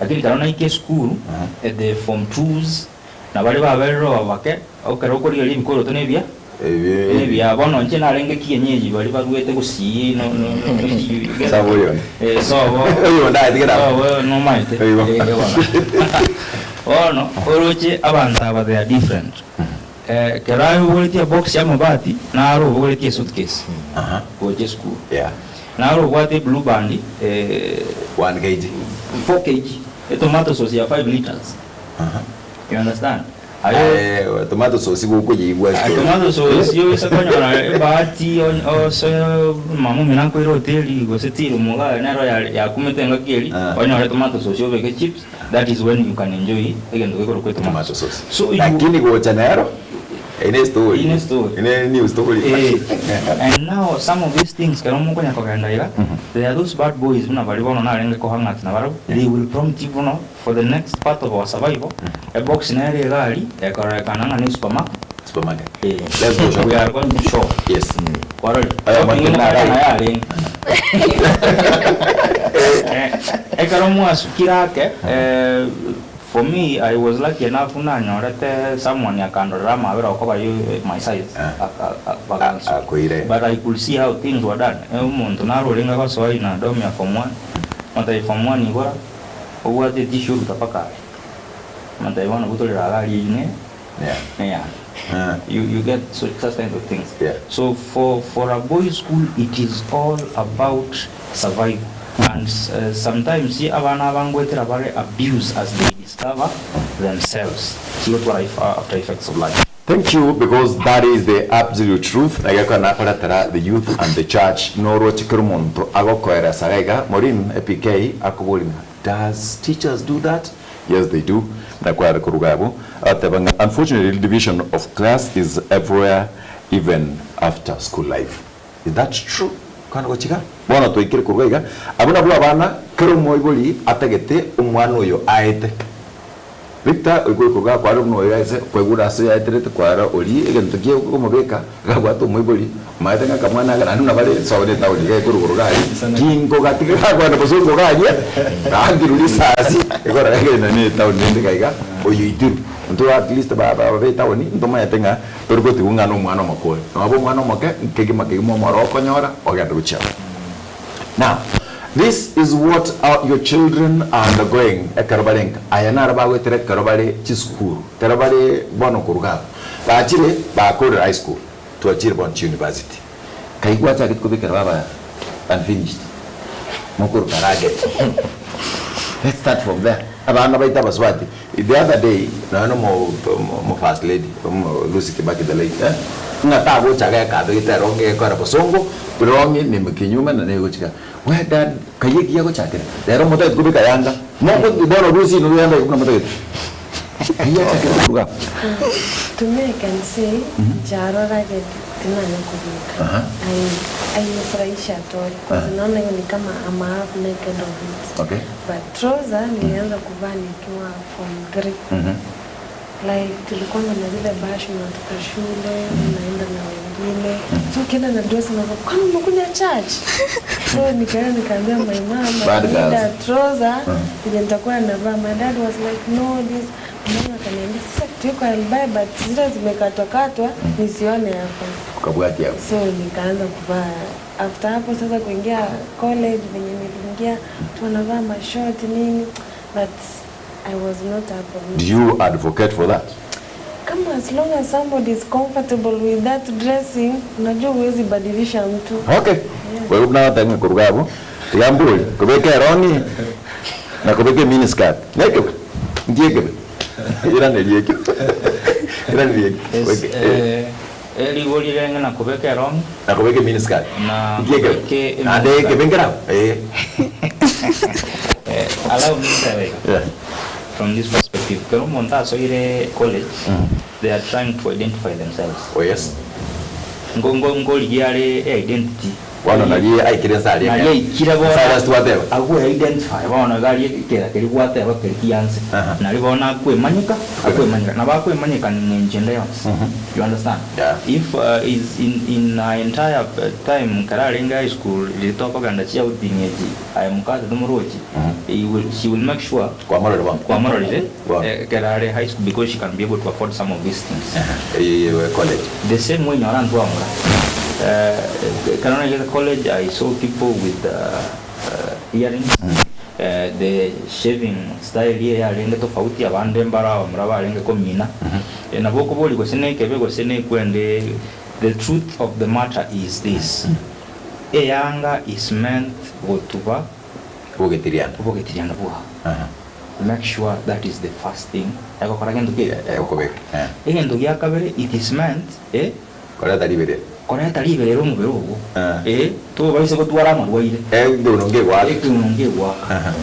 Lakini ekero naika esukuru, the form twos, na baria baberire abake, ekero okorigereria ebikoroto nebia, nebia bono inche narenge kienyeji baria baruete gosii no no no Sabo oyo onde. Eh, sobo. Oyo onde aetigera abo. Sobo nomaete. Oigo. Eh, bono. Bono oroche abanto aba they are different. Eh, kero ayobogoretie ebox ya amabati, naro obogoretie esuitcase Aha. gocha esukuru. Yeah. Naro obwate eblue band eh, 1 kg. 4 kg, etomato sauce ya 5 litres. Aha. You understand? Aye, Eh, tomato sauce gokoyeigwa Ah, tomato sauce yoisa konyora ebahati ose mama omino akoire hoteli gose tiri omoga nero yakumete engaki eri Ah. onyore tomato sauce obeke chips that is when you can enjoy egento gekorokwa etomato tomato sauce. So you, Lakini gocha nero ine story. Ine story. Ine new story. Eh, and now some of these things kero mokonya kogenda iga there are those bad boys buna baria bono narenge kohang'at nabarabwo they will prompt you bono for the next part of our survival ebox nere iga aria ekororekana ng'a ne supermarket. Supermarket. Eh. Let's go shopping. We are going to shop. Yes. Kwarorire? Aya, Shopping mwake ng'a narai. naye arenge. Eh, ekero mwasukire ake eh, for me I was lucky enough nanyorete someone akandorera amabera okoba you my size Ah. bagansu Akoire. but I could see how things were done. Eh, omonto narorenga gosoa ina dorm ya form 1 matai form 1 igora obwate tissue oruta mpaka are matai bono butorera iga aria ime Yeah. yeah. You get so, such kinds of things. Yeah. So for a boys' school, it is all about survival. And sometimes see abana abangwetera bare abuse as they discover themselves. See what life after effects of life. Thank you because that is the absolute truth. Na geko nakoretera the youth and the church noroche kero omonto agokoeresa iga iga Maureen APK akobori ng'a does teachers do that? Yes they do. Na kware koruga abwo agateba ng'a unfortunately division of class is everywhere even after school life. Is that true? Kwana gochika bono twaikire korwa iga abwo nabwo abana kera omoibori atagete omwana oyo aete. Victor oigure korwa akware buna oyo aise kwaigure ase yaeterete kwara oria egento ki okomobeka gabwate omoibori omaete ng'a akamwana aka naende buna bare sobo ne etaoni iga ekorwa iga aria kingo gatiga gakogenda bosongo iga aria gaakirwe risasi ekero ekegenda ne etaoni rende iga iga oyo oitirwe. Intwe at least ba ba be etaoni ntomaete ng'a tori gotigwa ng'a nomwana omoke ore. Noba omwana omoke kegima kegima omoro okonyora ogende gochia abwo. Now, this is what our your children are undergoing ekero bare nka. Aya naro bagoetera ekero bare chisukuru, ekero bare bono koruga abwo. Bachire bakorire high school, twachire bono chiuniversity. Kai gwachagete kobekera baba unfinished, mokoroka ragged. Let's start from there. Abana baito abasubati, the other day nonya na omo omo first lady, omo Lucy Kibaki the late eh, ng'a tagocha geka abegete erong'i egekora bosongo, erong'i nime kinyume na negochika. We dad, kai eki agochakera? Rero motagete kobeka yanga, moko bono Lucy inwe yanga buna motagete. Kai achakire koruga abwo. To me I can say ncharo ragged tinanya kobeka. Hainifurahishi at all cause naona hiyo ni kama I'm half naked of it. Okay. But trouser nilianza kuvaa nikiwa form 3. Like tulikuwa na zile bash unatoka shule unaenda na wengine. So ukienda na dress unakuwa kwani umekuja church? So nikaenda nikaambia my mom I Bad need girls. a trouser yenye nitakuwa navaa. My dad was like no this. Mama akaniambia sasa kitu iko I'll buy but zile zimekatwakatwa nisione hapa. Ukabwati hapo. So nikaanza kuvaa after hapo sasa kuingia college venye niliingia tu wanavaa mashort nini but I was not up on Do it. you advocate for that? Kama as long as somebody is comfortable with that dressing, unajua huwezi badilisha mtu. Okay. Kwa hiyo buna tanga koruga abwo. Tiga mbori kobeka erong'i na kobeka mini skirt. Nekebe. Ndiekebe. Iraneria ekio. Iraneria ekio. Yes, eh, erigori renge na kobeka erong'i Na kobeka mini skirt. Na Ndiekebe. kobeke emini Naende skirt. ekebe nkerabo. Eh. Eh, allow me to say Yeah. from this perspective kero omonto asoire college they are trying to identify themselves Oh yes. Ngo ngo ngorigia are e identity. Bono nari aikire nse aria Nari ekero. aikire bono. Nse aria ase twateba. Agwe identify bono iga aria ekera keria gwateba keri kianse. Aha. Nari bono akwemanyeka, akwemanyeka. Nabo akwemanyeka ng'encho ende yonsi. You understand? Yeah. If is in in her entire time ekero arenge high school riria tokogenda chiouting echi aye mokate tomorochi, he will she will make sure Kwamororire bono. kwamororire Bono. ekero are high school because she can be able to afford some of these things. Eye college. The same way nyora intwe abamura. Ekero naigete college I saw people with earrings, the shaving style eye yarenge tofauti abande mbaro abamura barenge komina. Nabo okoboria gose nekebe gose nekwende the truth of the matter is this, eyanga is meant gotuba Obogetirianda. obogetirianda bwao. Make sure that is the first thing egokora gento ki? Egokobeka. Eh. Egento gia kabere it is meant eh Koreta riberera. Koreta riberera omobere ogo. Eh. Eh, tobaise gotwara amarwaire. Ekeuno nkegoaka. Ekeuno nkegoaka.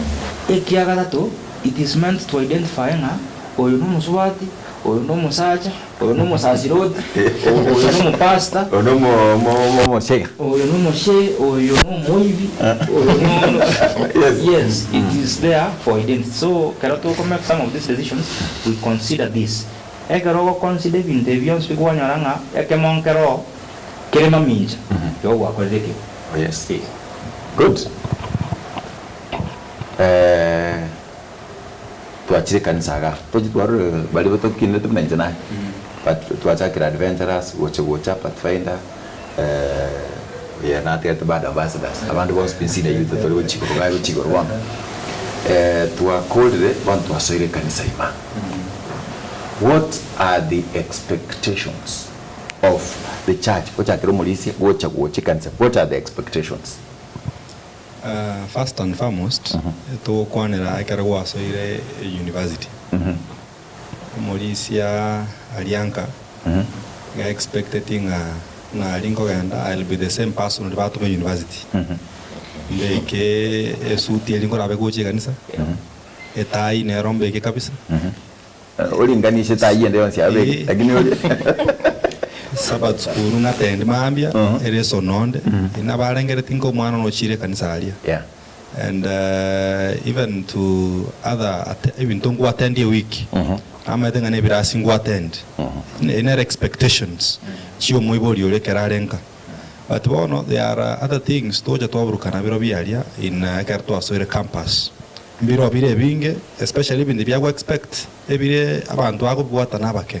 Ekia gatato it is meant to identify ng'a oyo nomosubati, oyo nomosacha, oyo nomosasiroti, oyo nomopastor, Oyo nomo mo omoshega. Oyo nomoshe, oyo nomoibi, oyo no Yes. Yes, it is there for identity. So ekero toko make some of these decisions, we consider this. Ekero ogo consider ebinto ebi bionsi kwanyora ng'a ekemo nkero kere mamincha igo gwakorire ekibe. Oh yes. Good. Eh, twachire ekanisa igaa, tochi twarure baria batokinete buna inche naye, but twachakire adventurous, gocha gocha pathfinder, eh, oye natigarete bado ambassadors, abande bonsi pi senior youth tori gochia igoro igaa gochia igoro bono. Eh, twakorire bono twasoire ekanisa ima. What are the expectations of the church gochakera omorisia gocha gocha ekanisa, what are the expectations? First and foremost, togokwanera ekero gwasoire university, omorisia aria nka, iga expected ng'a nari nkogenda I will be the same person oria batoma university. Mbeke esuti eria nkorabe gocha ekanisa, etai nero mbeke kabisa. Oringanishe etai ende yonsi abeke, lakini oria. Sabbath school ng'atendi mambia, ere esono onde, inabarengeretie nka omwana one ochire ekanisa aria. Yeah. And even to other ate ebinto ngwatendi ewiki, namaete ng'a nebirasi ngwatendi. Eye nere expectations chia omoibori oria ekero are nka. But bono there are other things togocha twaburukana birobio aria in ekero twasoire campus. Mbirobio bire ebinge especially ebinto bia go expect ebire abanto bagobwata nabake.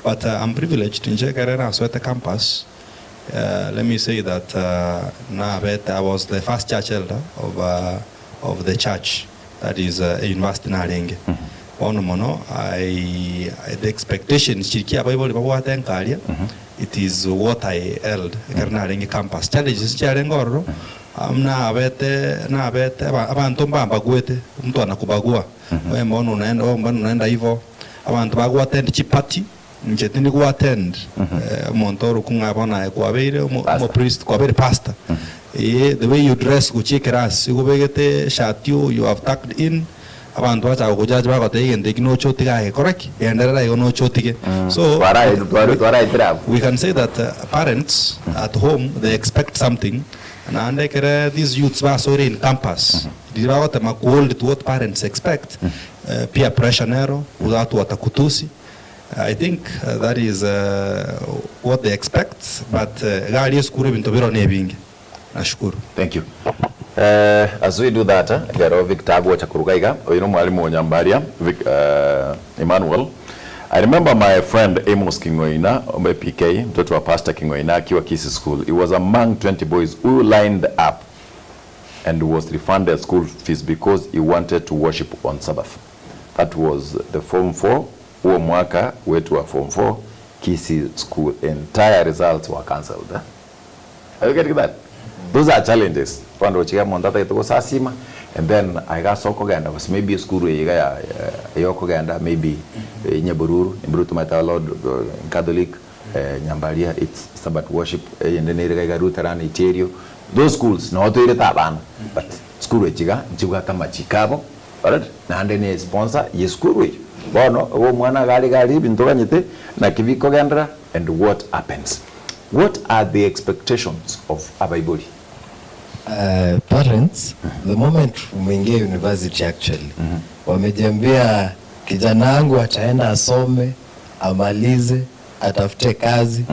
But I'm privileged inche ekere nasoete campus let me say that nabete I was the first church elder of of the church that is university narenge. Bono mono I the expectations chiria abaibori babwate nkaria it is what I held ekero narenge campus. Challenges nchiarenge ororo nabete nabete abanto mbambagwete mtu anakubagua oye mbona unaenda oye mbona unaenda hivo abanto bago attend chiparty inche tindi go attend omonto orokwa ng'a bono aye kwabeire omo omopriest kwabeire pastor eh the way you dress gochia ekerasi igo obegete eshati you have tucked in abanto bachaka gokojudge bagotebia egento eki noche otige aye kora ki genderera igo noche otige so Twaraetire abwo. we can say that parents at home they expect something naende ekere these youths basoire in campus riria bagotema ko hold to what parents expect peer pressure nero watu watakutusi I think that is what they expect but iga aria esukuru ebinto biro nebinge. Nashukuru. Thank you. Eh, as we do that, ekero Victor agocha koruga iga, oyo nomwalimu o Nyambaria, Vic, eh, Emmanuel. I remember my friend Amos King'oina, APK, mtoto wa Pastor King'oina akiwa Kisii School. He was among 20 boys who lined up and was refunded school fees because he wanted to worship on Sabbath. That was the form 4, huo mwaka wetu wa form 4, Kisii School entire results were cancelled. Eh? Are you getting that? Those are challenges. Bono roche iga omonto atagete gosasima and then aiga ase okogenda gose maybe esukuru eye iga ya eyokogenda maybe Nyabururu, Nyabururu tomaete our Lord Catholic, Nyambaria it's Sabbath worship, eyende nere iga iga Lutheran Iterio, those schools noo toirete abana but sukuru echi iga nchibwate amachiko abo alright, naende ne sponsor ye esukuru eyio. Bono igo omwana iga are iga aria ebinto oganyete naki bikogenderera and what happens. What are the expectations of abaibori? Parents the moment umeingia university actually wamejiambia kijana wangu ataenda asome amalize atafute kazi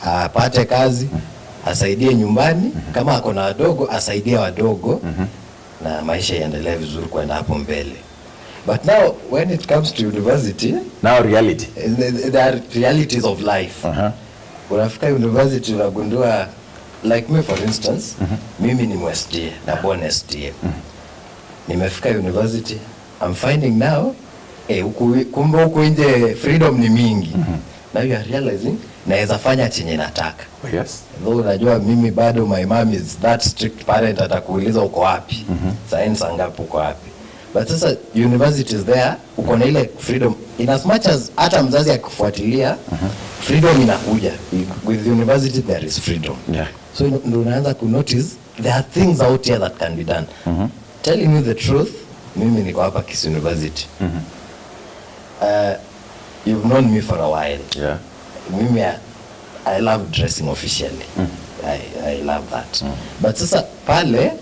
apate kazi asaidie nyumbani kama ako na wadogo asaidie wadogo na maisha iendelee vizuri kwenda hapo mbele but now when it comes to university Now reality. There are realities of life. Unafika university unagundua like me for instance, mimi ni mu-SDA na born SDA. Nimefika university, I'm finding now eh, huku, kumbe huku nje freedom ni mingi. Now you are realizing naweza fanya chenye nataka. Oh, yes. Though unajua mimi bado my mom is that strict parent atakuuliza uko wapi. Saa hii saa ngapi uko wapi. But sasa university is there, uko na ile freedom in as much as hata mzazi akikufuatilia freedom inakuja. With university there is freedom. Yeah. So ndo unaanza ku notice there are things out here that can be done. Telling you the truth, mimi niko hapa Kisii University. You've known me for a while. Yeah. Mimi I love dressing officially. I love that. But sasa pale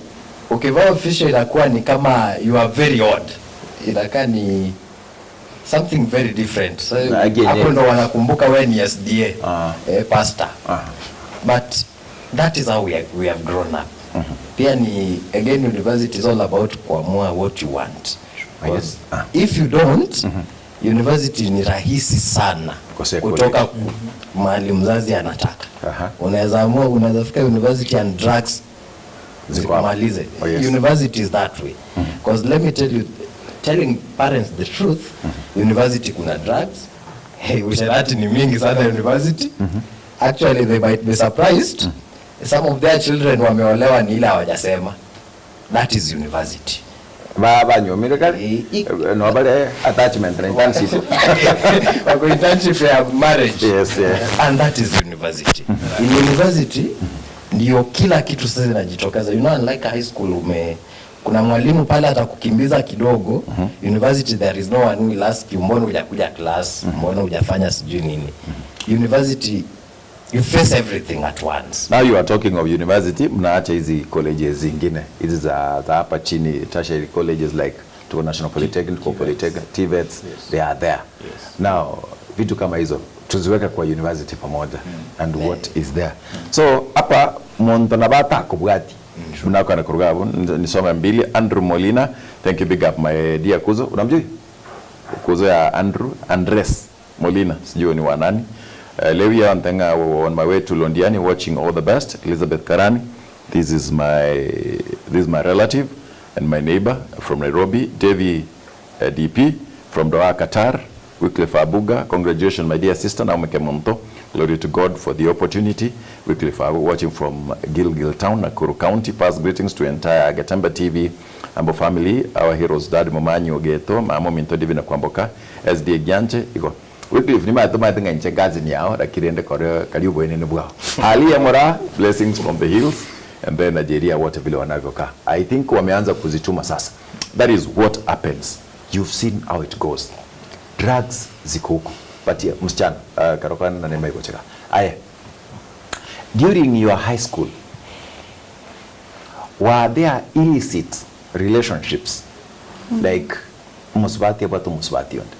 ukivaa official inakuwa ni kama you are very odd. Inakaa ni Something very different. So, Na kienyeji. hapo ndo wanakumbuka we ni SDA Ah. eh, pastor Ah. but that is how we have grown up pia ni again university is all about kuamua what you want I guess. Ah. if you don't university ni rahisi sana Kosea kutoka mahali mzazi anataka Aha. unaweza amua unaweza fika university and drugs Ziko hapo. zikumalize Oh, yes. university is that way because let me tell you telling parents the truth university kuna drugs hey, usherati ni mingi sana university actually they might be surprised some of their children wameolewa ni ile hawajasema that is university Ba banyumire kare Eh, no bare attachment na internship. Wako internship ya marriage Yes, yeah. and that is university in university ndio kila kitu sasa inajitokeza you know unlike high school ume kuna mwalimu pale atakukimbiza kidogo university there is no one who will ask you mbona hujakuja class mbona hujafanya sijui nini university you face everything at once Now you are talking of university, mnaacha hizi colleges zingine hizi za za hapa chini tertiary colleges like tuko National Polytechnic, tuko Polytechnic, TVETs, they are there. Yes. Now vitu kama hizo tuziweke kwa university pamoja and what is there. So hapa muntu nabata akubwati mnako na kurugabu nisome mbili Andrew Molina, thank you big up my dear kuzo, unamjui? Kuzo ya Andrew Andres Molina, sijui ni wa nani. Lewia Ntenga on my way to Londiani watching all the best. Elizabeth Karani, this is my relative and my neighbor from Nairobi. Devi DP from Doha, Qatar. Wycliffe Abuga, congratulations my dear sister Naomi Kemonto. Glory to God for the opportunity. Wycliffe Abuga watching from Gilgil Town, Nakuru County. Pass greetings to entire Gatemba TV Ambo family, our heroes Dad Momanyi Ogeto, Mamo Minto Divina Kwamboka, SDA Gyanche, Igo. Wycliffe ni mato mato ng'enche kazi ni yao lakini ende kore karibu ene bwao. Ali Amora, blessings from the hills and then Nigeria wote vile wanavyokaa. I think wameanza kuzituma sasa. That is what happens. You've seen how it goes. Drugs ziko huko. Patia msichana karokana na nema iko cheka. Aya. During your high school were there illicit relationships like musubati abatu musubati onde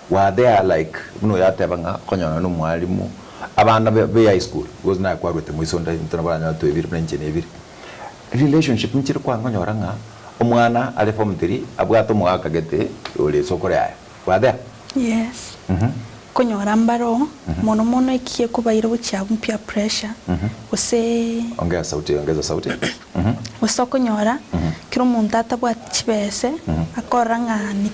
were there like muno yatebanga konyona no mwalimu abana be high school because na kwarwete mwisonda ntona baranya twebiri mna nche relationship nchiri kwangonyora ng'a omwana ari form 3 abwate omogaka gete ore sokore aya were there Yes. Konyora mbaro mono mono ekie kubaira buchia mpya pressure gose ongeza sauti ongeza sauti gose okonyora kero omonto atabwati chibese akorora ng'a ni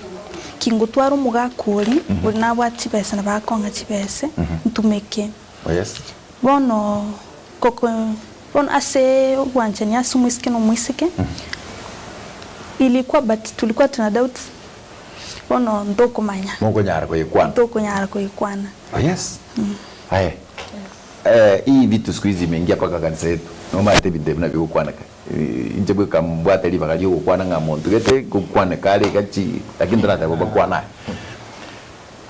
kingotwara omogaka ori ori nabwate chibese na bakong'a chibese ntumeke oh yes bono koko bono ase obwanchani ase omwisike na omwisike ilikuwa but tulikuwa tuna doubt bono ntokomanya mokonyara koyekwana ntokonyara koikwana oh yes aya hii vitu siku hizi imeingia mpaka kanisa yetu noma ate bintu ebina bigokwaneka inche bweka mbwate ribaga riogokwana ng'a monto gete gokwaneka are gachi lakini torateba bakwana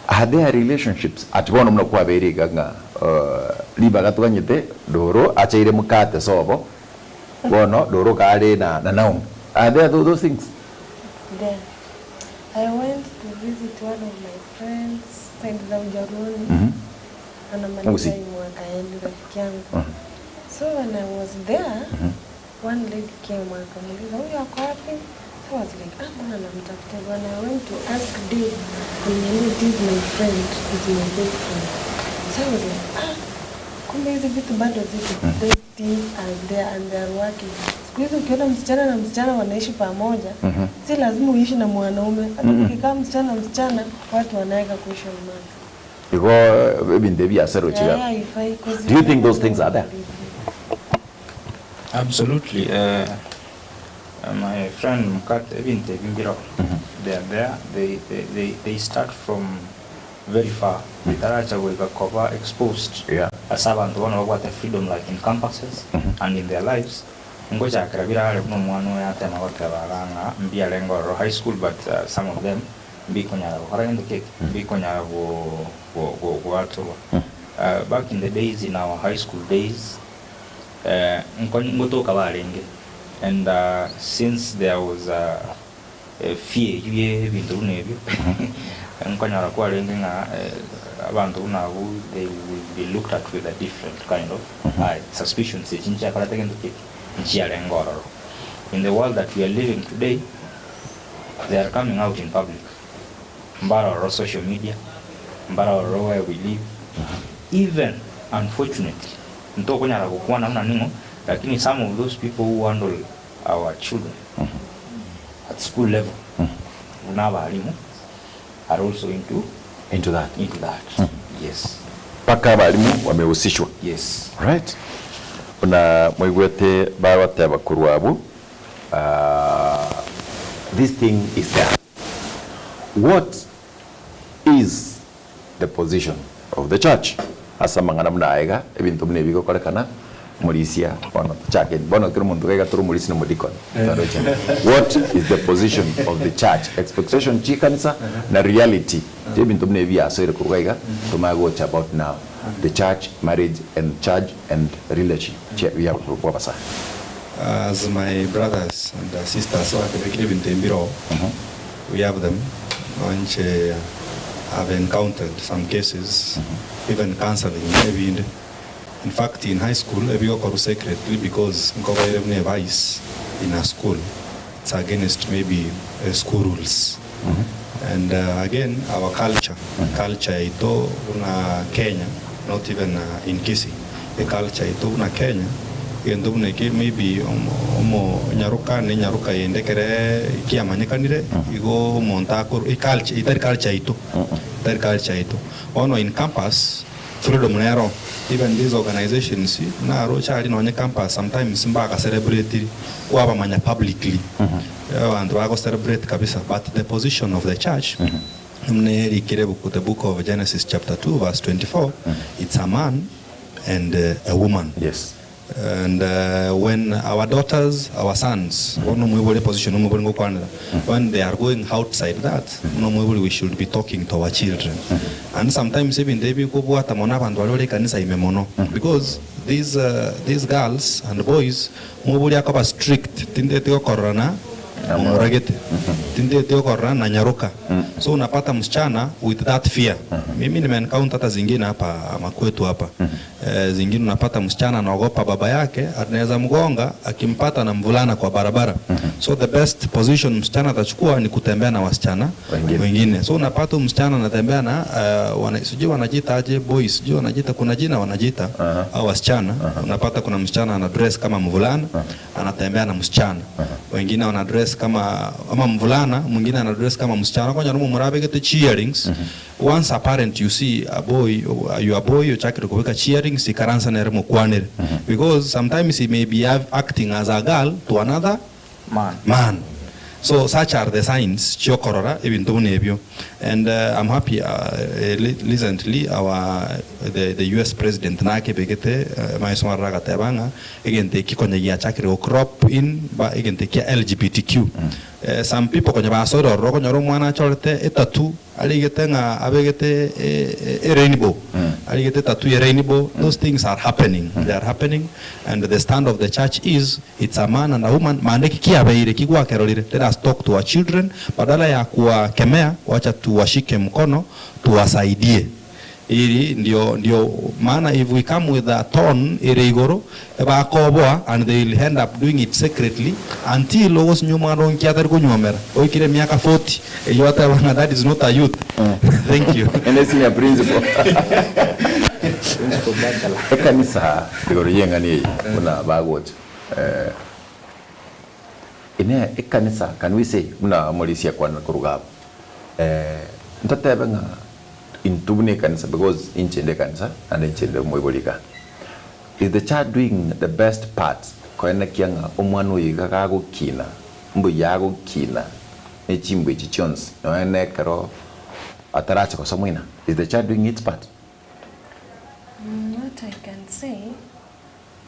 are there relationships ati bono muno kwabere iga ng'a ribaga toganyete doro achaire mukate sobo bono doro kare na na Naomi are there those things There. I went to visit one of my friends side za Ujaruni. Anamaliza Usi. hii mwaka yani rafiki yangu. So when I was there, one lady came akamuuliza huyu ako wapi? So I was like, ah, mbona namtafuta? When I went to ask Dave, aliniambia this is my friend, is my best friend. So I was like, ah, kumbe hizi vitu bado ziko. Those things are there and they are working. Siku hizi ukiona msichana na msichana wanaishi pamoja, si lazima uishi na mwanaume. Hata ukikaa msichana na msichana, watu wanaweka question mark. igo ebintu ebiasero Yeah, chiga haifai 'cause Do you think those things are there? Absolutely. My friend Mukate, ebintu ebingiro, they are there. They start from very far. Bitaracha cover exposed. Asa abantu bano babwate freedom like in campuses and in their lives. Ngochakira birare kuno mwana oyo atema goteba ng'a mbiarenge ororo high school but some of them mbikonyara gokora gento keke mbikonyara gwaturwa. Back in the days, in our high school days, ngotoka barenge and since there was a fear ye ebintu buna ebyo Nkonyora kwarenge ng'a abanto buna abwo they will be looked at with a different kind of eye. Suspicions echi nchiakorete gento ki? Nchiarenge ororo. In the world that we are living today, they are coming out in public. Mbare ororo social media, mbare ororo where we live. Even unfortunately, ntokonyara gokwana buna ning'o, lakini some of those people who handle our children at school level, buna abalimu, are also into Into that. into that. Yes. Mpaka abalimu wamehusishwa. Yes. Right. Buna moigwete bagoteba korwa abwo, this thing is there. What is the position of the church ase amang'ana buna aya iga, ebinto buna ebi bigokorekana, Omorisia bono tochake bono kera omonto gaiga tore omorisia na omodikoni twaroche. What is the position of the church? Expectation chi'ekanisa na reality y'ebinto buna ebi biasoire korwa iga tomanye gocha about now the church, marriage and church and leadership chia bia bw'abasae. As my brothers and sisters bakebekire ebinto ebi mbiroo, we have them, inche have encountered some cases, even counseling ebinde. In fact in high school ebigokorwa secretly because nkobaire buna evice in a school it's against maybe school rules and again our culture, culture yaito buna Kenya not even in Kisii eculture yaito buna Kenya egento buna eke maybe omo nyaroka ne nyaroka yende ekere kiamanyekanire igo omonto akorwa eculture etari culture yaito etari culture yaito. Bono in campus. Freedom nero, even these organisations naroche aria nonye campus sometimes mbaka celebratiri kwabamanya publicly abanto bago celebrate kabisa but the position of the church buna erikire ebuku the book of Genesis chapter 2 verse 24 it's a man and a woman. Yes. And when our daughters, our sons, bono omoibori eposition omoibori ngokwanera, when they are going outside that, buna omoibori we should be talking to our children. And sometimes ebinto ebi bikobwata mono abanto baria bare ekanisa ime mono because these these girls and boys, omoibori akoba strict, tinteti gokorora na omoragete, tinteti gokorora na nyaroka. So unapata msichana with that fear. Mimi nime encounter hata zingine hapa makwetu hapa. Zingine unapata msichana anaogopa baba yake, anaweza mgonga akimpata na mvulana kwa barabara. So the best position msichana atachukua ni kutembea na wasichana Wengine. wengine. So unapata huyu msichana anatembea na wana, sijui wanajiita aje boys, sijui wanajiita kuna jina wanajiita au wasichana. Unapata kuna msichana ana dress kama mvulana, anatembea na msichana. Wengine wana dress kama ama mvulana, mwingine ana dress kama msichana. Kwanya rumu murabegete cheerings. Once a parent you see a boy, your boy ochakire kobeka cheerings ikaransa nere mokwanere because sometimes he may be acting as a girl to another Man. man. So such are the signs chiokorora ebinto buna ebio and I'm happy recently our the, the US president nakebegete maiso marore agateba ng'a egento eki konya giachakire go crop in ba egento kia LGBTQ. Some people konya basoire ororo okonyora omwana achorete etatu Arigete ng'a abegete e rainbow, arigete tattoo ye rainbow, those things are happening, they are happening and the stand of the church is it's a man and a woman, mande ki kiabeire ki gwakerorire, let us talk to our children, badala ya kuwakemea, wacha tuwashike mkono tuwasaidie. Eri ndio ndio maana if we come with a tone ere igoro, ebakoboa and they will end up doing it secretly until ogosinywa omwana onki atari konywomera, oikire emiaka 40, eyio ateba ng'a that is not a youth. Thank you. Ene senior principal. Principal bachelor. Ekanisa igoro y'eng'ani eye buna bagocha eh, ine ekanisa can we say buna omorisia akwanire koruga abwo eh, ntotebe ng'a Intwe buna ekanisa because inche inde ekanisa naende inche inde omoibori igaa. Is the church doing the best part koenekia ng'a omwana oyo iga gagokina mbuya agokina ne chimbwa echi chionsi nonya na ekero atarache gosomwa ina? Is the church doing its part? What I can say,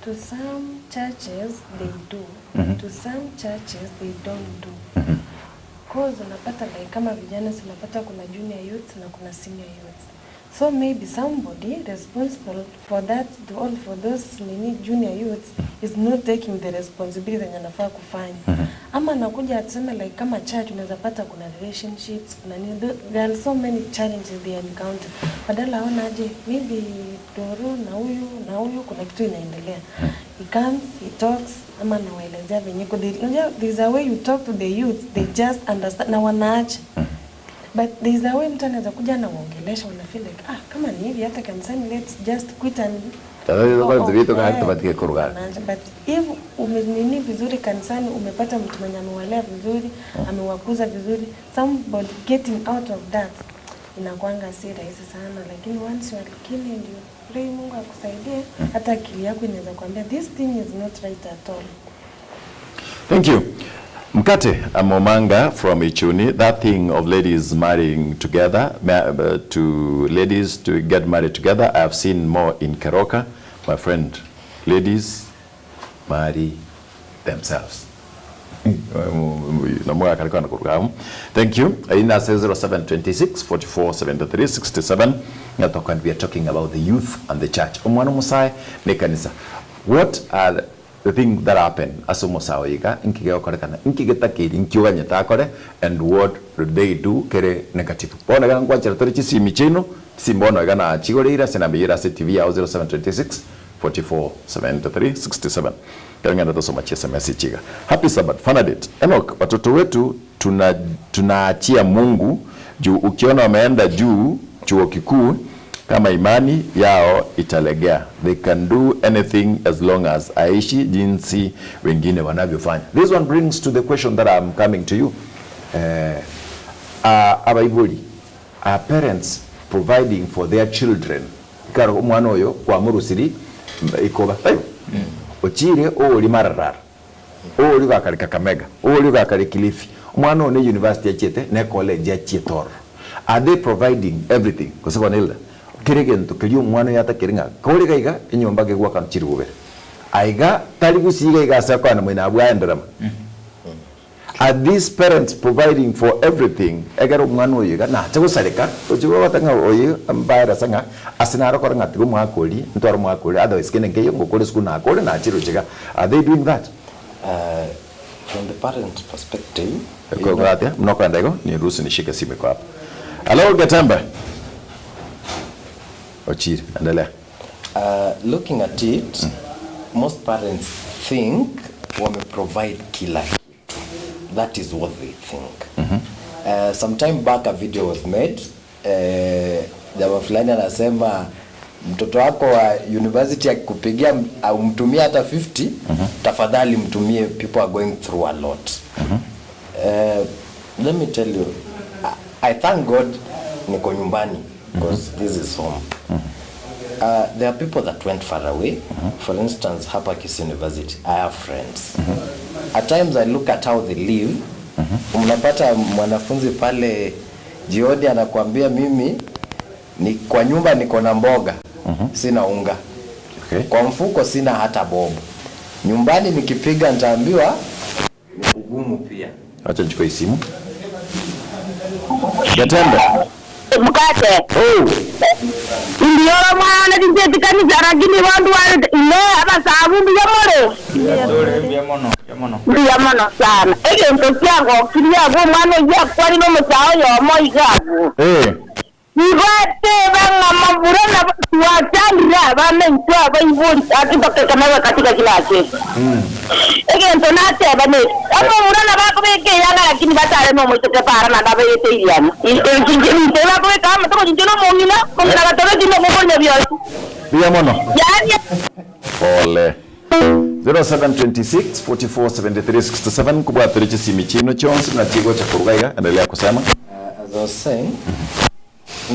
to some churches they do, to some churches they don't do. Cause unapata like kama vijana si unapata kuna junior youth na kuna senior youth. So maybe somebody responsible for that all for those nini junior youths Is not taking the responsibility yenye anafaa kufanya. Ama anakuja tuseme like kama church unaweza pata kuna relationships, kuna nini, there are so many challenges they encounter. Badala aone aje maybe Doro na huyu na huyu kuna kitu inaendelea. He comes, he talks ama anawaelezea venye iko. Unajua there is a way you talk to the youth, they just understand na wanaacha. But there is a way mtu anaweza kuja anawaongelesha wana feel like ah, kama ni hivi hata kanisani let's just quit and Sasa hizo go kwanza off. vitu kama Eh, tupatie kuruga. wanaacha. But if umenini vizuri kanisani, umepata mtu mwenye amewalea vizuri, amewakuza vizuri, somebody getting out of that inakuanga si rahisi sana, lakini once you are keen and you pray Mungu akusaidie, hata akili yako inaweza kuambia this thing is not right at all. Thank you. Mkate Amomanga from Ichuni, that thing of ladies marrying together, to ladies to get married together, I have seen more in Keroka. My friend, ladies marry themselves. Thank you. Ina 0726 44 73 67. Ngatoka we are talking about the youth and the church. Omwana omosae ne kanisa. What are the things that happen ase omosae oyo iga inki gegokorekana inki getakeiri inki oganyete akore and what do they do kere negative. Bono iga nkwanchera tore chisimi chiaino chisimi bono iga nachigoreire ase enamba eyio ere ase TV yao 0726 44 73 67. Ekero ng'ende tosoma chi sms echi iga. Happy Sabbath Fanadet Enock watoto wetu tuna tunaachia Mungu juu ukiona wameenda juu chuo kikuu kama imani yao italegea they can do anything as long as aishi jinsi wengine wanavyofanya. This one brings to the question that I'm coming to you. Eh, abaibori are parents providing for their children ekero omwana oyo kwamorusiri ikoba taibo ochire ori mararara ori gakare Kakamega ori gakare Kilifi omwana oyo ne university achiete ne college achiete ororo are they providing everything gose bono Hilda kere egento keria omwana oyo atakeri ng'a kore iga iga enyomba gegwakana chiri bobere aiga tari gusii iga iga ase akoenda moino abwo aenderema. Are these parents providing for everything ekero omwana oyo iga nache gosareka oche gogota ng'a oyo mbaere ase ng'a ase naro kore ng'a tiga omwaka oria ntware omwaka oria otherwise kende nkeiyo ngokore esukuru nakore nachire roche iga are they doing that? From the parent perspective, you Eko know, atia buna okoenda igo niruhusu nishike simu iko hapa. Hello Getembe. Ochire, endelea. Looking at it, most parents think wame provide kila kitu. That is what they think. Some time back a video was made. Jamaa fulani anasema mtoto wako wa university akikupigia umtumie hata 50, tafadhali mtumie, people are going through a lot. Let me tell you, I thank God niko nyumbani because this is home. There are people that went far away. For instance, hapa Kisii University, I have friends. At times I look at how they live. Mnapata mwanafunzi pale jioni anakuambia mimi ni kwa nyumba niko na mboga, sina unga. Kwa mfuko sina hata bob. Nyumbani nikipiga nitaambiwa ni kugumu pia. Acha nichukue hii simu. Gatembe. Mkate. Oh. Ndiyo mwana tinjeti kanisa lakini bandu wale ne abasabu mbiya more. Mbiya mono, mbiya mono. Mbiya mono sana. Egento kyango kiria go mwana ya kwani no musao yo mo igabu. Ibate banga mabura na tuwachandira bamenywa baibuli akitoka kama katika kila kitu. Egento nateba ne amabura na bakubeke yanga lakini batare no moitoke para na ndabe yete iriana. Injini bakubeka ama toko jinjo no mongina mongina batore dino mokonya byosi. Mbiya mono. Yani Pole. 0726 44 73 67 kubwa chisimi chino chonsi na chigo cha kurugaiga endelea kusema. As I was saying,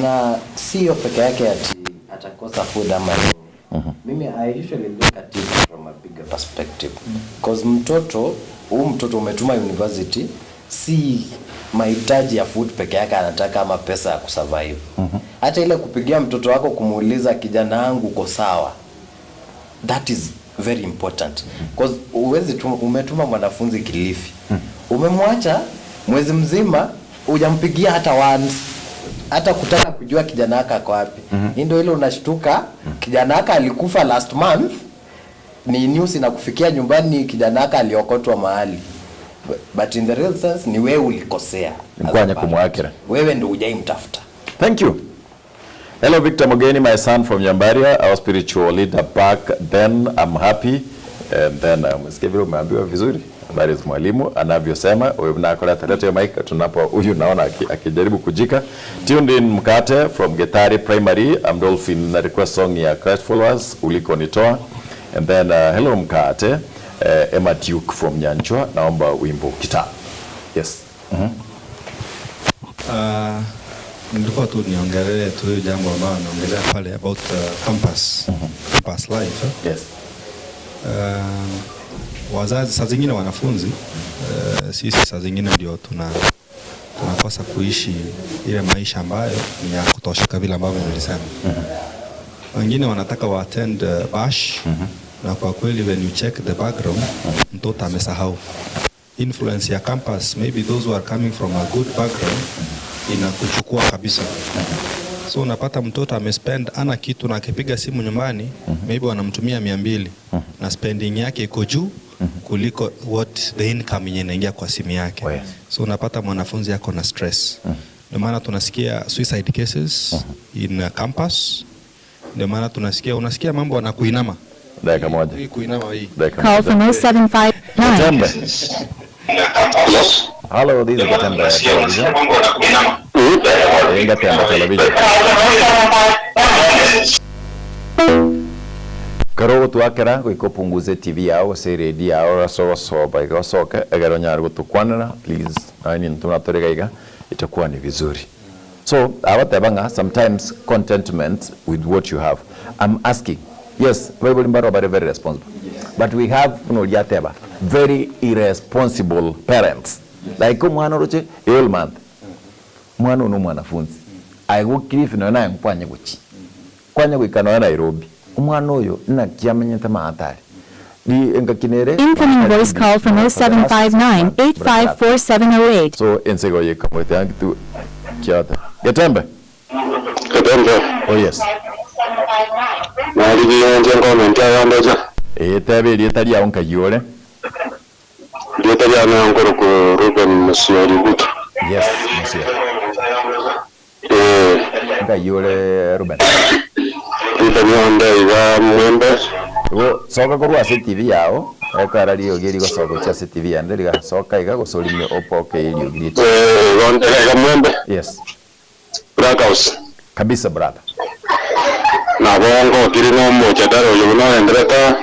na sio peke yake ati atakosa food ama nini. Mimi I usually look at it from a bigger perspective. Cause mtoto, huu mtoto umetuma university, si mahitaji ya food peke yake anataka ama pesa ya kusurvive. Hata ile kupigia mtoto wako kumuuliza kijana wangu uko sawa. That is very important. Cause uwezi tu, umetuma mwanafunzi Kilifi. Umemwacha mwezi mzima hujampigia hata once. Hata kutaka kujua kijana wako ako wapi. Hii ndio ile unashtuka kijana wako alikufa last month. Ni news inakufikia nyumbani kijana wako aliokotwa mahali. But in the real sense ni wewe ulikosea. As a Nkwanya parent. kumwakira. Wewe ndo hujaimtafuta. Thank you. Hello, Victor Mogeni, my son from Nyambaria, our spiritual leader back then. I'm happy. And then umesikia vile umeambiwa vizuri. That is mwalimu anavyosema. Wewe mnakoleta leta hiyo mic tunapo huyu naona akijaribu kujika. Tuned in Mkate from Getari Primary. I'm Dolphin na request song ya Christ Followers ulikonitoa. And then hello Mkate, Emma Duke from Nyanchwa, naomba wimbo kitaa. Yes. Nilikuwa tu niongelee tu hiyo jambo ambayo anaongelea pale about campus life. Yes. Wazazi saa zingine wanafunzi, sisi saa zingine ndio tunakosa kuishi ile maisha ambayo ni ya kutosheka vile ambavyo nilisema. Wengine wanataka wa attend bash, na kwa kweli when you check the background, mtoto amesahau influence ya campus. Maybe those who are coming from a good background inakuchukua kabisa. So unapata mtoto amespend ana kitu, na akipiga simu nyumbani maybe wanamtumia 200, na spending yake iko juu kuliko what the income yenye inaingia kwa simu yake. Oh, yes. So unapata mwanafunzi ako na stress. Ndio maana tunasikia suicide cases in campus. Ndio maana unasikia mambo na kuinama. Dakika moja. Hii kuinama hii. Dakika Call moja. from 0759. Getembe. Hello, this is Getembe Television. Getembe Television. Karo twakera goika opunguze TV yao gose radio yao ase ogosoba iga osoke egere onyare gotukwanera please naye ninto natorega iga itakuwa ni vizuri. So abateba ng'a sometimes contentment with what you have. I'm asking, yes, Bible mbaro very very responsible. But we have no liateba very irresponsible parents. Like omwana oroche a whole month. Mwana ono mwanafunzi. Aigukirifi no naye nkwanye guchi. Kwanye goika nonya Nairobi. Omwana oyo nakiamenyete maatari. Di enkakinere Incoming voice call from 0759 854708. So ensego yekamwete angitu kiata. Getembe. Getembe. Oh yes. Naligiyenje ngomenti ayondoja. Tebe erieta riao nkayore. Rieta riane nkoro Ruben Musiori Guto. Yes, Musiori. Nkayore Ruben. Rieta rionde iga mwembe. Igo soka korwa ase TV yao ekara riogi rigosoka gochia ase TV yande rigasoka iga gose orime opoke eriogi riete. Ronde iga mwembe. Yes. Black House. Kabisa brother. Na bongo kiri no mochataro oyo no endereta.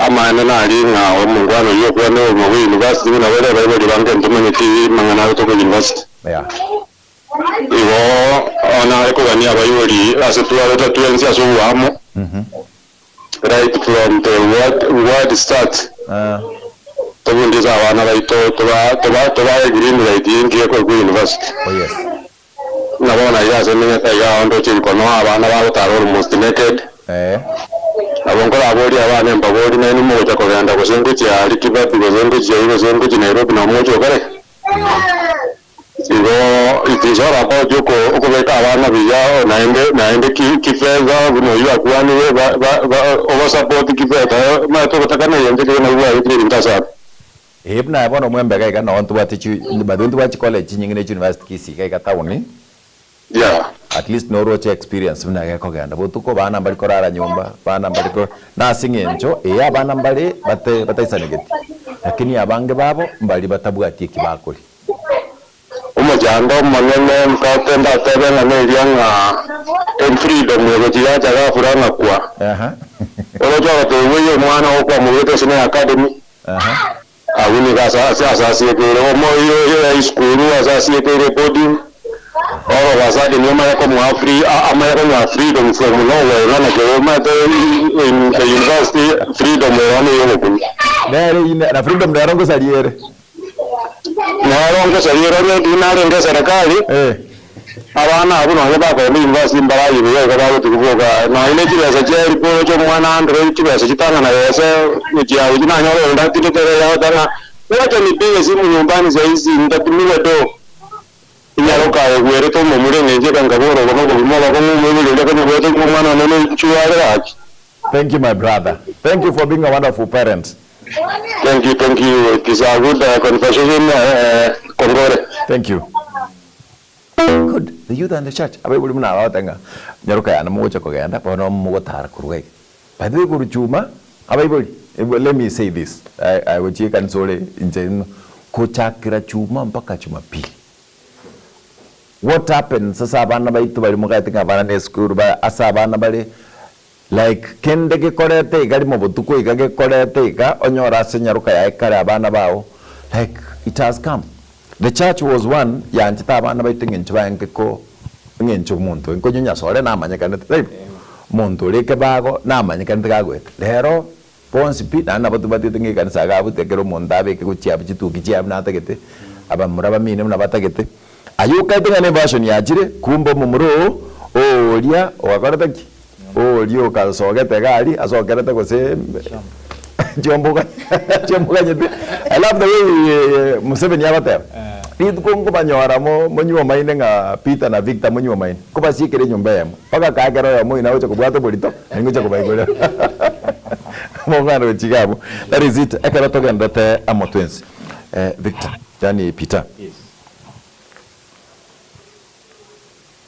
Amaene nari ng'a omongwana oyo okwane omo bwa university buna bare baibori bange ntomanyeti mang'ana agotoka university. Yeah. Igo ona are kogania abaibori ase twareta twensi ase obwamo. Right from the word start. Tobundiza abana baito toba toba toba green light ingiye kwa university. Oh yes. Nabona iga ase menyete iga ondo chirikono abana bagotara almost naked. Nabo nkora abori abana mbabori naye nimogocha kogenda gose ngochia ari Kibati gose ngochia igo gose ngochia Nairobi na mocho kare. Igo it is all about yuko okobeka abana buya naende naende kifedha buno yu akwaniwe ba ba oba support kifedha ma togotakana yende kire na bwa yitiri ntasa. Buna bono mwembe iga no ntubwate chi bado ntubwate college nyingine chi university Kisii iga town. Yeah. At least noroche experience buna gekogenda botuko bana mbari korara nyumba bana mbari ko nase ng'encho abana mbari bate bataisanegeti lakini abange babo mbari batabwatie kibakori. Omojando omonene mkate ndatebe ng'a neria ng'a freedom egochigacha gafura ng'akwa. Oroche ogotebiwa omwana okwamugete ase na academy. Abwo nigo ase asasiekeire omo iyo ya school asasiekeire boarding. All of a sudden omanye komoa free amanye konyoa freedom from nowhere nana kero omanyete in the university freedom ero niyo ogokunya. Nere ine na freedom nero ngosariere. Nero ngosariere onye ndinarenge serikali. Abana abwo nonye bakogenda university mbarayibuya iga bagotiga nonya chibesa chia eriporo chia omwana andre chibesa chitang'ana gese chiago chinanyora onde atindete yagotanga wacha nipige simu nyumbani saizi nitatumiwa do. Inyaroka egwerete omomura eng'encho ekanga boro obo nobogima obakong'u omoibori oria konyobwate omwana one ne chiware gaki. Thank you my brother. Thank you for being a wonderful parent. Thank you, thank you. It is a good uh, conversation. Uh, kongore. Thank you. Good. The youth and the church. Abaibori buna aba bagoteba ng'a nyaroka yane mogocha kogenda bono mogotara korwa iga. By the way korwa chuma abaibori let me say this aye gochia ekanisa ore inche kochakera chuma mpaka jumapili. What happens ase abana baito baria mogaete ng'a abana ne esukuru ba ase abana bare like kende gekorete iga rimo botuko iga gekorete iga onyore ase nyaroka yaye kare abana bao like it has come. The church was one yanchete abana baito eng'encho baenge ko eng'encho omonto nkonye nyasore namanyekanete taibo? Omonto ore ekebago namanyekanete gagoeta. Rero Bonsi pi, naende nabo tobatiete ng'a ekanisa iga abwo ekero omonto abeke gochia abwo chituki chiaye buna atagete, abamura bamine buna batagete. Aye okaete ng'a ne version yachire, kumbe omomura oo, oria ogakorete ki? Oria okasogete iga aria, asokerete gose chiombe chiombe oganyete. I love the way Museveni agoteba, rituko nkobanyora mo monyuomaine ng'a Peter na Victor monyuomaine, nkobasiekere enyomba eyemo. Mpaka kaa ekero oyomo oino agocha kobwata oborito, naye ngocha kobaigorera. Mokogenda gochia iga abwo. That is it. Ekero togenderete amo twensi. Eh, Victor, yaani Peter. Yes.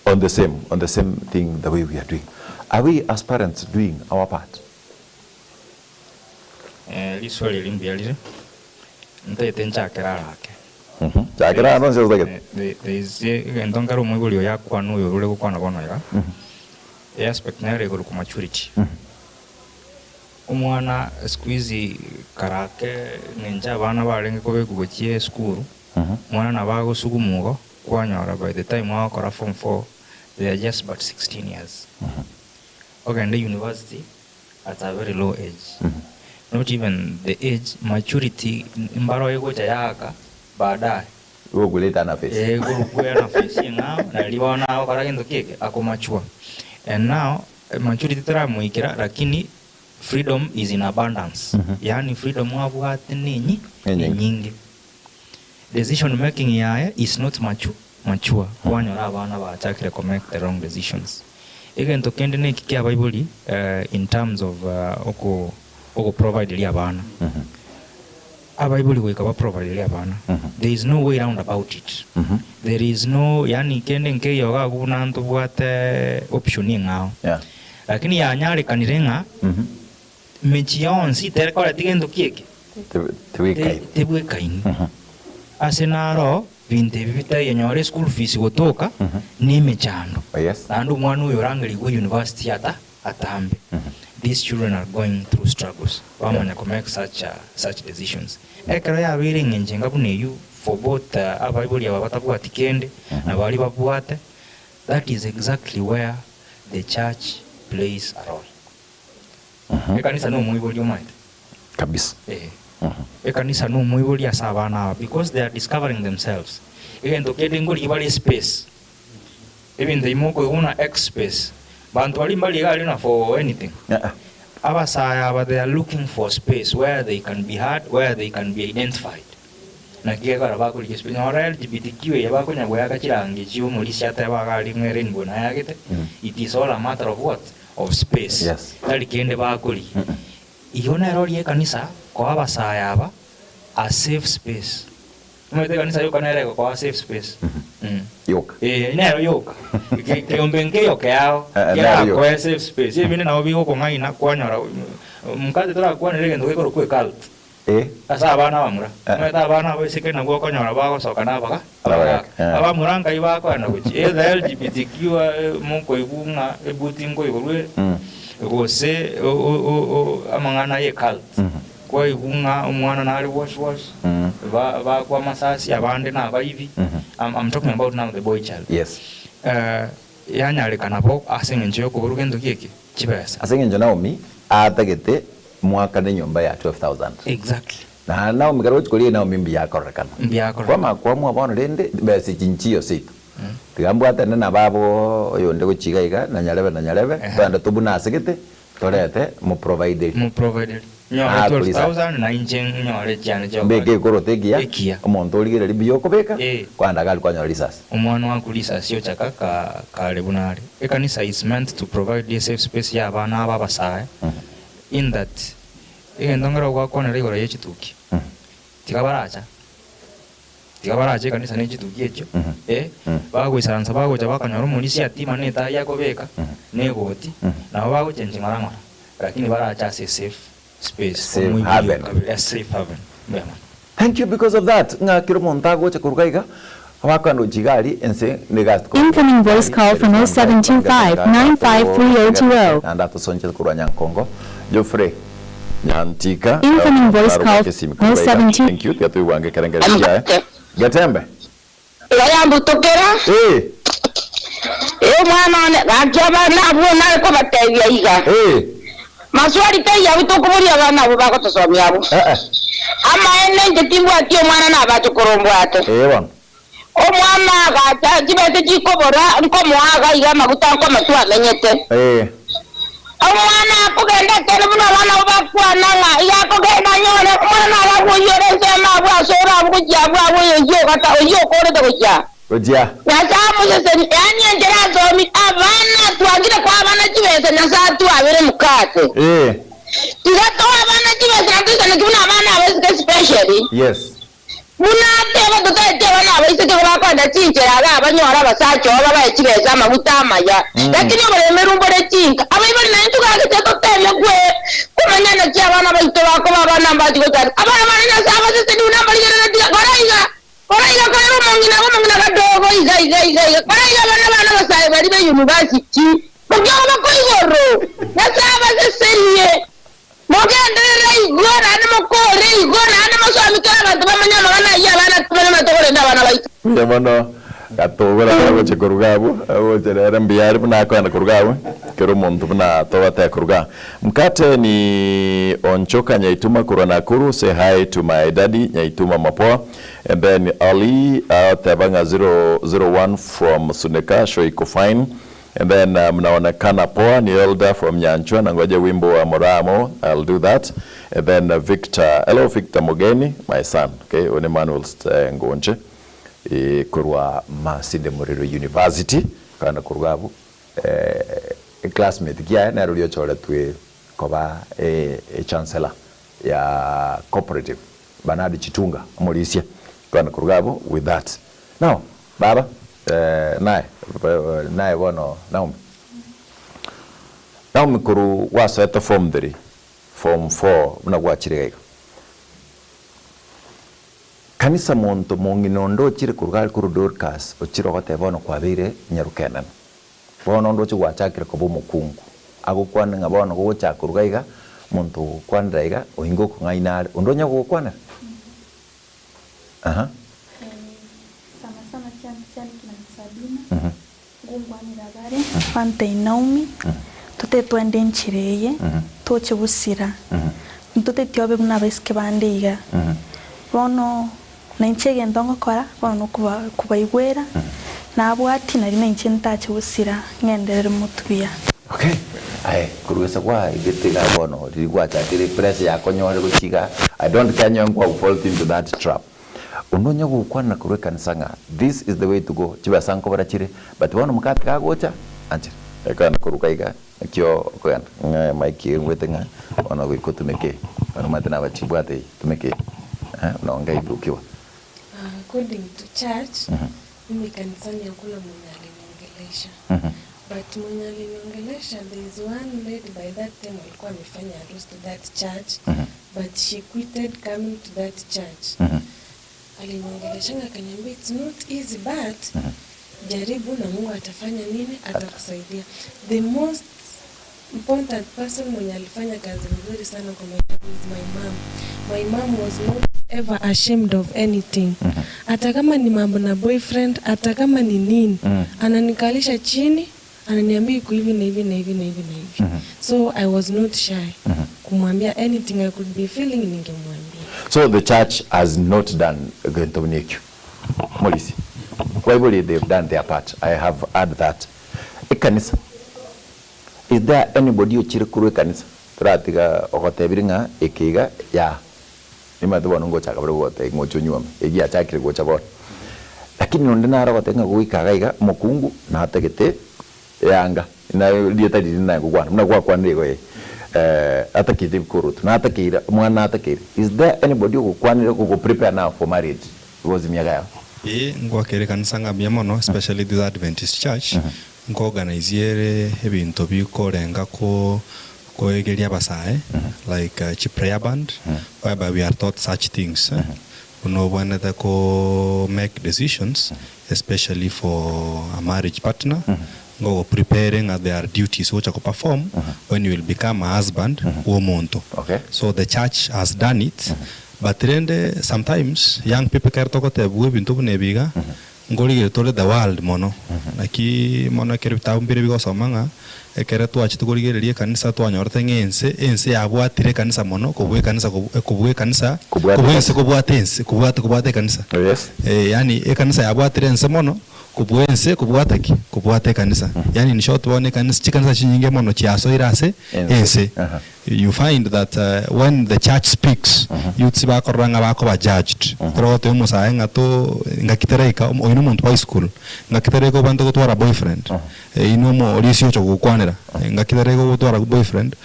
On the same, on the same thing the way we are doing. Are we as parents doing our part? Eh, riswali eri mbuya rire, ntaete nchakere arake. Chakera aro onsi otagete. There there is egento nkare omoibori oyo akwane oyo orure gokwana bono iga, easpect nere igoro kwa maturity. Omwana siku hizi karake ng'encho abana barenge kobekwa gochia esukuru, omwana nabo agosugumwa igo, kwanyora by the time agokora form four, they are just but 16 years. Ogende university at a very low age, not even the age, maturity mbaro egocha yaaka baadaye. Gokuleta na face. Eh, gokwera na face eng'ao, nari bono agokora gento ki eke, akomachua. And now, maturity teramoikera lakini freedom is in abundance. Yaani freedom abwate nenyi, Enyinge. enyinge. Decision making yaye is not mature, mature, kwanyora abana bachakire ko make the wrong decisions. Egento kende neki kia abaibori in terms of oko oko provideria abana. Abaibori goika ba providerie abana. There is no way round about it. There is no yaani kende nkeiyo iga abwo buna ntobwate option eng'ao. Yeah. Lakini yanyarekanire ng'a mechie yonsi tekoreti gento ki eke? Tebwekaini. Tebwekaini. Ase naro binto ebi bitaiyo nyora eschool fees gotoka na emechando. Oh yes. Naende omwana oyo orangerigwe university ata atambe. These children are going through struggles bamanya ko make such such decisions. Ekero yabeire eng'encho enga buna eyio for both abaibori aba batabwati kende na baria babwate, that is exactly where the church plays a role. Ekanisa nomoibori omanyete. Kabisa. Eh. Ekanisa nomoibori ase abana aba because they are discovering themselves. Egento kende nkorigia bare espace. Ebinto ebi mokoigwa buna X space. Banto baria mbari iga aria na for anything. Abasae aba they are looking for space where they can be heard, where they can be identified. Naki gekogera bakorigia space. Nyora LGBTQ eye bakonya goeaka chirangi chia omorisia ateba iga aria ng'a rainbow nayagete, it is all a matter of what? Of space. Yes. Tari kende bakorigia. Igo nero oria ekanisa koa abasae aba a safe space. Omanyete ekanisa yoka nere egokoa safe space. Mm. Yoka. Eh, nero yoka. Ke- Keombe nkeiyo keao Eh, eh, nero yoka. kerakoe safe space. Ebinde nabo bigokong'aina kwanyora mokate torakwanere egento gekorokwa ecult. Eh. Ase abana abamura. Eh. Omanyete abana abaiseke nabwo okonyora bagosoka na abaga Abagaka, abagaka. eh. Abamura nkai bakoenda gochia either LGBTQ mokoigwa ng'a ebuti nkoigorwa ere, Mm. gose o- o- o- o- amang'ana ye cult. Kwaigwa ng'a omwana nare wash wash, Mm. ba- bakwa amasasi, abande nabaibi. Mhm. I'm, I'm talking about now the boy child. Yes. Eh, yanyarekana bo ase eng'encho yokoborwa gento ki eke? Chibesa. Ase eng'encho Naomi atagete mwakane enyomba ya 12,000. Exactly. Na Naomi kare gochia koria Naomi mbuya akororekana. Mbuya akororekana. Kwama kwamua bono rende besa echi nchiyo seito. Tiga mbwatane na baba oyonde gochia iga iga na nyarebe na nyarebe, Ehe. twende tobune ase gete, torete moprovideri. Moprovideri. Nyore Ah, kulisa. 12,000 na inche nyore chiane chia Mbeke ekoroto ekiya, Ekiya. omonto origereria mbuya okobeka, Eh. kwanda gari kwanyora risasi. Omwana oaku risasi ochaka ka kare buna are. Ekanisa is meant to provide a safe space ya abana aba abasae. In that egento nkero gwakwanera igoro ye chituki, tiga baracha, tiga barache ekanisa ne chituki echio, eh, bagoisaransa bagocha bakonyora omorisia atima na etai akobeka, na egoti, nabo bagochenchi ng'ora ng'ora, lakini barache ase esafe space, Safe omoibori haven. okabere, a safe haven. Mbuya mono. Thank you because of that ng'a kera omonto agocha koruga iga abakogenda gochia iga aria ense nigo ase Incoming voice call from 0725 953020. Naende atosonchete korwa Nyankongo Geoffrey Nyantika Incoming voice call Esimi korwa iga. 072. Thank you tiga toigwange ekerengererio kiaye Getembe Igo yambutokera. Eh. Ee, omwana one, gaki abana abwo nare kobatebia iga. Eh. Maswali taiyo abwo tokoboria abana abwo bagotosomia abwo. Eh eh. Amaene inche timbwati omwana na abachokoro mbwate. Ee bono. Omwana agacha chibese chikobora nkomoa iga iga amaguta nkoma twamenyete. Ee. Omwana akogenda ekeene buna abana abwo bakwana ng'a iga akogenda anyore omwana naro agoiyora ensemo abwo ase ore abwo gochia abwo abwo oyio ogata oyio okorete gochia. Gochia. Nyasae amosesenie, yaani enchera asomi abana twangire koa abana chibesa Nyasae atwabere mokate. Ee. Tiga toe abana chibesa na toisaneki buna abana abaiseke especially. Yes. Buna ateba, Totaeti abana abaiseke bakoenda chinchera iga abanyore abasacha oo babae chibesa amaguta amaya, lakini oboremeru mbore chinka. Abaibori naintwe gaki toteme kwe komanya naki abana baito bakoba abana mbachi gochanda. Abana bane Nyasae abaseseni buna mbarigereretie iga, kora iga, kora iga, korera omong'ina omong'ina kadogo iga iga iga iga, kora iga abana bane abasae baria be university, mokiogo bako igoro. Nyasae abasesenie. Mogenderere igo, naende mokore igo, naende mosomie abanto bamanye amang'ana ayio abana tobanyomete korenda abana baito. Mbuya mono gatogora agochia koruga abwo, agocha rero mbuya are buna akoenda koruga abwo, kera omonto buna togotea koruga. Mkate ni Onchoka Nyaituma korwa Nakuru, say hi to my daddy Nyaituma Mapoa. And then Ali agoteba ng'a 001 from Suneka, show iko fine. And then mnaonekana poa ni Elder from Nyanchwa nangoja wimbo wa Moramo I'll do that and then Victor hello Victor Mogeni my son okay one Emmanuel uh, Ngonche e, korwa Masinde Muriro University kana korwa abu eh, classmate kiaye nero riochoretwe koba e, e chancellor ya cooperative Bernard Chitunga omorisia kana korwa abu with that now baba eh, naye naye bono Naomi Naomi koru gwasoete form 3 form 4 buna gwachire iga iga kanisa monto mong'ina onde ochire koruga are korwa Dorcas ochire ogoteba bono kwabeire nyarukenene bono onde oche gwachakire koba omokungu agokwane ng'a bono gogochaka koruga iga monto ogokwanera iga oinga okong'aina are onde onya gogokwanera aha. Sana sana chianto chiane kina Sabina, ngungwanera bare Fanta Naomi, tote twende enchera eye, toche gosira, ntoteti obe buna abaiseke bande iga. Bono nainche egento ngokora bono nokoba kobaigwera, nabwati nari nainche ntache gosira ng'enderere motwe buya. Okay, aye korwa gesa kwaigete iga bono riria gwachakire pressure yakonyore gochia iga, I don't care onye nkwa fall into that trap. Onde onye gokwana korwa ekanisa ng'a this is the way to go, chibesa nkobora chire, but bono mokate kagocha, anchera ekogenda koruka iga naki okogenda ng'a emic eye ngwete ng'a bono goika otumeke eye, bono omanyete naba chibwate eye, tumeka eye, eh, nonga ibukiwa. According to church, mimi kanisani hakuna mwenye aliniongelesha. But mwenye aliniongelesha, there is one lady by that time alikuwa amefanya harusi to that church, but she quitted coming to that church. Aliniongeleshanga akaniambia it's not easy but jaribu na Mungu atafanya nini, atakusaidia. The most important person mwenye alifanya kazi mzuri sana kwa maisha yangu is my mom. My mom was not ever ashamed of anything. Hata kama ni mambo na boyfriend, hata kama ni nini, ananikalisha chini, ananiambia iko hivi na hivi na hivi na hivi na hivi. So I was not shy kumwambia anything I could be feeling ningemwambia. So the church has not done gento buna ekio. Morisi. Kwaibori they've done their part. I have heard that. Ekanisa. Is there anybody ochire korwa ekanisa toratiga ogotebire ng'a eke iga yaa nimanyete bono ngochaka bare gogotebia ng'a oche onyuome eki giachakire gocha bono. Lakini onde nare ogotebia ng'a goika iga iga omokungu natagete eanga na erieta riria naye ngokwana buna gwakwanire igo eh. Eh, atakeire ebikoroto, natakeire, omwana natakeire. Is there anybody ogokwanire gogo prepare now for marriage because emiaka yao? Ee, ngoakera ekanisa ng'a mbuya mono especially this Adventist church, nko organize ere ebinto bikorenga ko koegeria abasae like chi prayer band whereby we are taught such things buna obwenerete ko make decisions especially for a marriage partner ngogo prepare ng'a there are duties ogocha ko perform when you will become a husband bwa omonto. Okay. So the church has done it but rende sometimes young people ekero togotebigwa ebinto buna ebi iga nkorigereria tore the world mono naki mono ekero ebitabu mbire bigosoma ng'a ekere twachete korigereria ekanisa twanyorete ng'a ense ense yabwatire ekanisa mono kobua ekanisa kobua ekanisa Kobwata kobua ense ekanisa. kobwata ense kobwata kobwata ekanisa. Yes. Yaani ekanisa yabwatire ense mono Kobua ense kobwata ki? Kobwata ekanisa. Yaani in short bono ekanisa, chikanisa chinyinge mono chiasoire ase ense. You find that when the church speaks, youths bakorora ng'a bakoba judged. Ekero ogotebia omosae ng'a to ngaki teraika, oyo na omonto bwa school, ngaki teraika obwenerete gotwara boyfriend, inwe omorisia ocha gokwanera, ngaki teraika ogotwara boyfriend,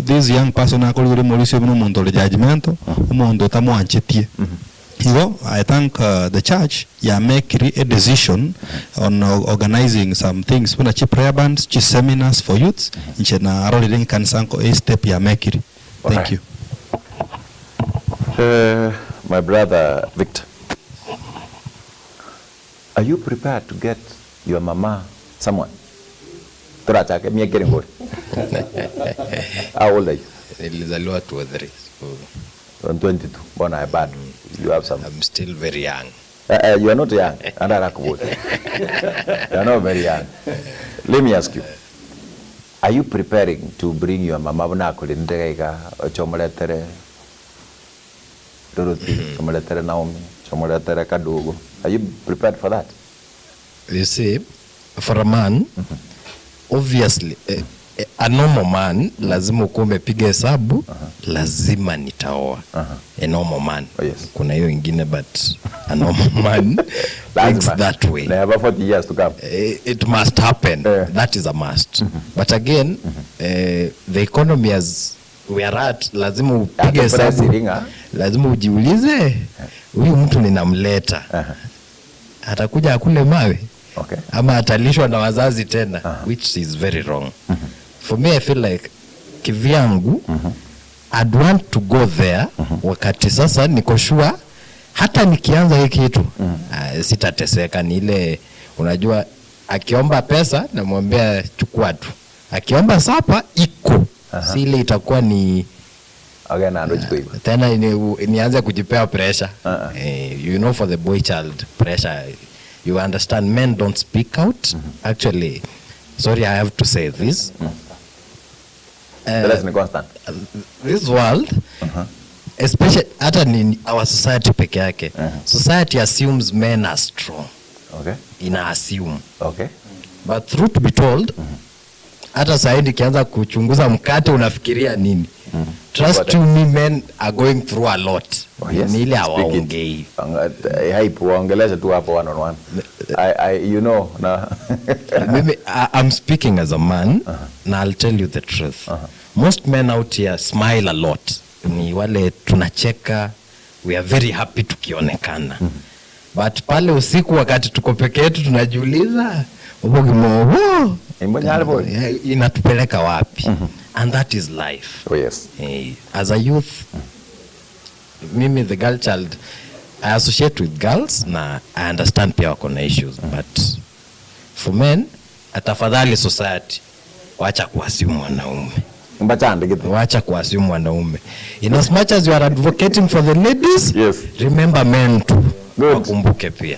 this young person akorigereria omorisia oyo buna omonto ore judgemental, omonto otamwanchetie. Igo I thank the church ya mekiri a decision on organizing some things buna chi prayer bands, chi seminars for youths, inche narorire ng'a ekanisa nko e step ya mekiri. Thank you. My brother Victor, are you prepared to get your mama someone? Torachake emiaka ere ngore. How old are you? Nilizaliwa 203 so I'm 22 bono aye bado you have some I'm still very young. Eh, eh, you are not young ande arakoboria you are not very young let me ask you are you preparing to bring your mama buna akorenire iga iga oche omoretere Dorothy oche omoretere Naomi oche omoretere Kadogo are you prepared for that? You see, for a man, obviously, eh, a normal man lazima ukuwa umepiga hesabu lazima nitaoa. A normal man. Oh, yes. Kuna hiyo ingine but a normal man thinks Lazima. that way. Na have 40 years to come. It must happen. Eh. That is a must. But again, eh, the economy as we are at, lazima upige Ate price hesabu, iringa. lazima ujiulize huyu mtu ninamleta atakuja akule mawe Okay. ama atalishwa na wazazi tena which is very wrong for me i feel like kivyangu I'd want to go there wakati sasa niko sure hata nikianza hii kitu ah, sitateseka ni ile unajua akiomba pesa namwambia chukua tu akiomba sapa iko si ile itakuwa ni Okay, na ndo chikoiba. tena ni, nianze kujipea pressure Uh-uh. eh, you know for the boy child pressure you understand men don't speak out actually sorry i have to say this The rest ni constant. this world especially hata ni our society peke yake society assumes men are strong Okay. ina assume Okay. but truth be told hata sahii nikianza kuchunguza mkate unafikiria nini trust you me men are going through a lot Oh, yes. ni ile Speak it. hawaongei Anga- eh, hype waongeleshe tu hapo one on one. I, I, you know, na Mimi, I, I'm speaking as a man na I'll tell you the truth most men out here smile a lot ni wale tunacheka we are very happy tukionekana but pale usiku wakati tuko peke yetu tunajiuliza "Obogimobo, Imbonyale boy." eh, inatupeleka wapi and that is life Oh, yes. Eh, as a youth mimi the girl child I associate with girls na I understand pia wako na issues but for men atafadhali society wacha kuassume mwanaume Mbachande kitu. wacha kuassume mwanaume in as much as you are advocating for the ladies Yes. remember men too Good. wakumbuke pia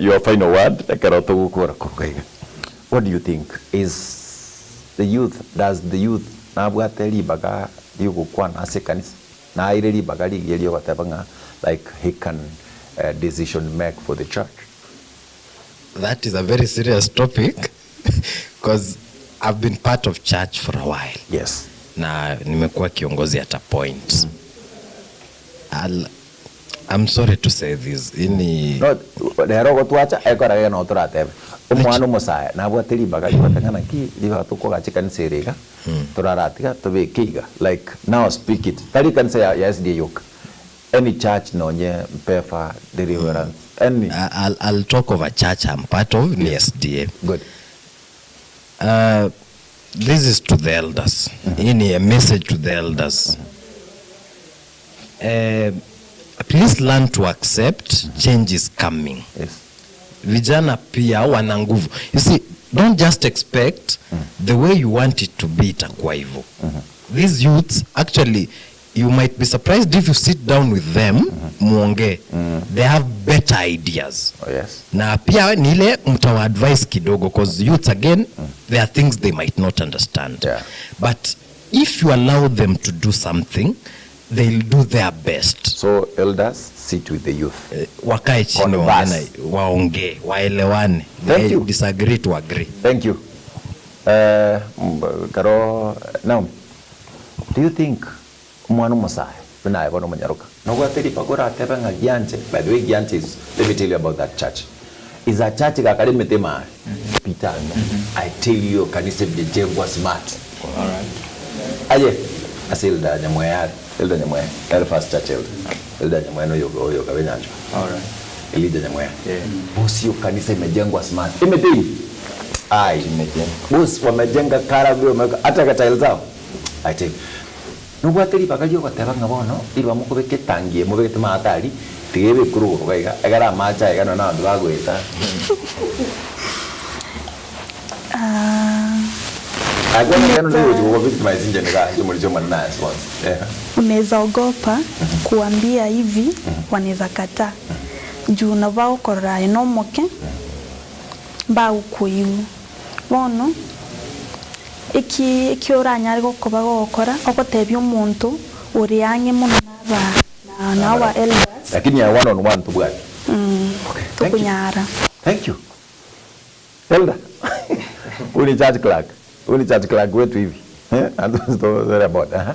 Your final word ekero togokora koruga iga. What do you think is the youth does the youth nabwate ribaga rigokwana ase ekanisa naire ribaga rigiya riogoteba ng'a like he can decision make for the church? That is a very serious topic because I've been part of church for a while. Yes. Na nimekuwa kiongozi at a point. I'm sorry to say this, ini. No, rero ogotwacha ekora iga nabo toratebe, omwana omosae nabwate ribaga ribwate ng'a naki ribaga tokoagacha ekanisa ere iga, toraratiga tobeke iga, like now speak it, tari ekanisa ya ya SDA yoka, any church nonye Mpefa, Deliverance, any. I'll, I'll talk of a church I'm part of, ni SDA. Good. Uh, this is to the elders. Hii ni a message to the elders. Eh, please learn to accept change is coming. Yes. Vijana pia wana nguvu. You see, don't just expect the way you want it to be itakuwa hivyo. These youths actually you might be surprised if you sit down with them muongee. They have better ideas. Oh, yes. Na pia ni ile mtawa advice kidogo cause youths again there are things they might not understand. Yeah. But if you allow them to do something they'll do their best. So elders sit with the youth. Eh, wakae chini Converse. waongee na- waongee waelewane. Thank They you. disagree to agree. Thank you. Uh, Karo, Naomi, do you think omwana omosae buna aye bono omonyaroka nobwate ribaga oratebe ng'a gianche by the way gianche is let me tell you about that church is a church gakare emete emare Peter ano I tell you kanisa imejengwa smart aye ase Elder Nyamweya are Elder Nyamweya ere first church elder Elder Nyamweya noyo oyo kabe nyanchwa Elijah Nyamweya boss hiyo kanisa imejengwa smart emete ime ai boss wamejenga Karagwe wameweka hata ka tiles zao I tell you nobwate ribaga riogoteba ng'a bono riba mokobeka etangi eye mobegete maate aria tiga ebekwe rogoro iga iga egere amache aya iga nonye na abanto bagoeta Aye bono ekero nde gochi gogo victimize inche niga inche omorisia omonene aye ase bonsi eh. Unaweza ogopa kuambia hivi wanaweza kataa juu nabo bagokorora aye nomoke mbagokoigwa. Bono eki eki oranyare gokoba gogokora ogotebia omonto ore ang'e mono na aba na our elders. Lakini ya one on one tobwati. Okay, thank you. Tokonyara. Thank you. Elder. Huyu ni church clerk. Huyu ni church clerk wetu hivi. Eh? Atutoore board. Aha.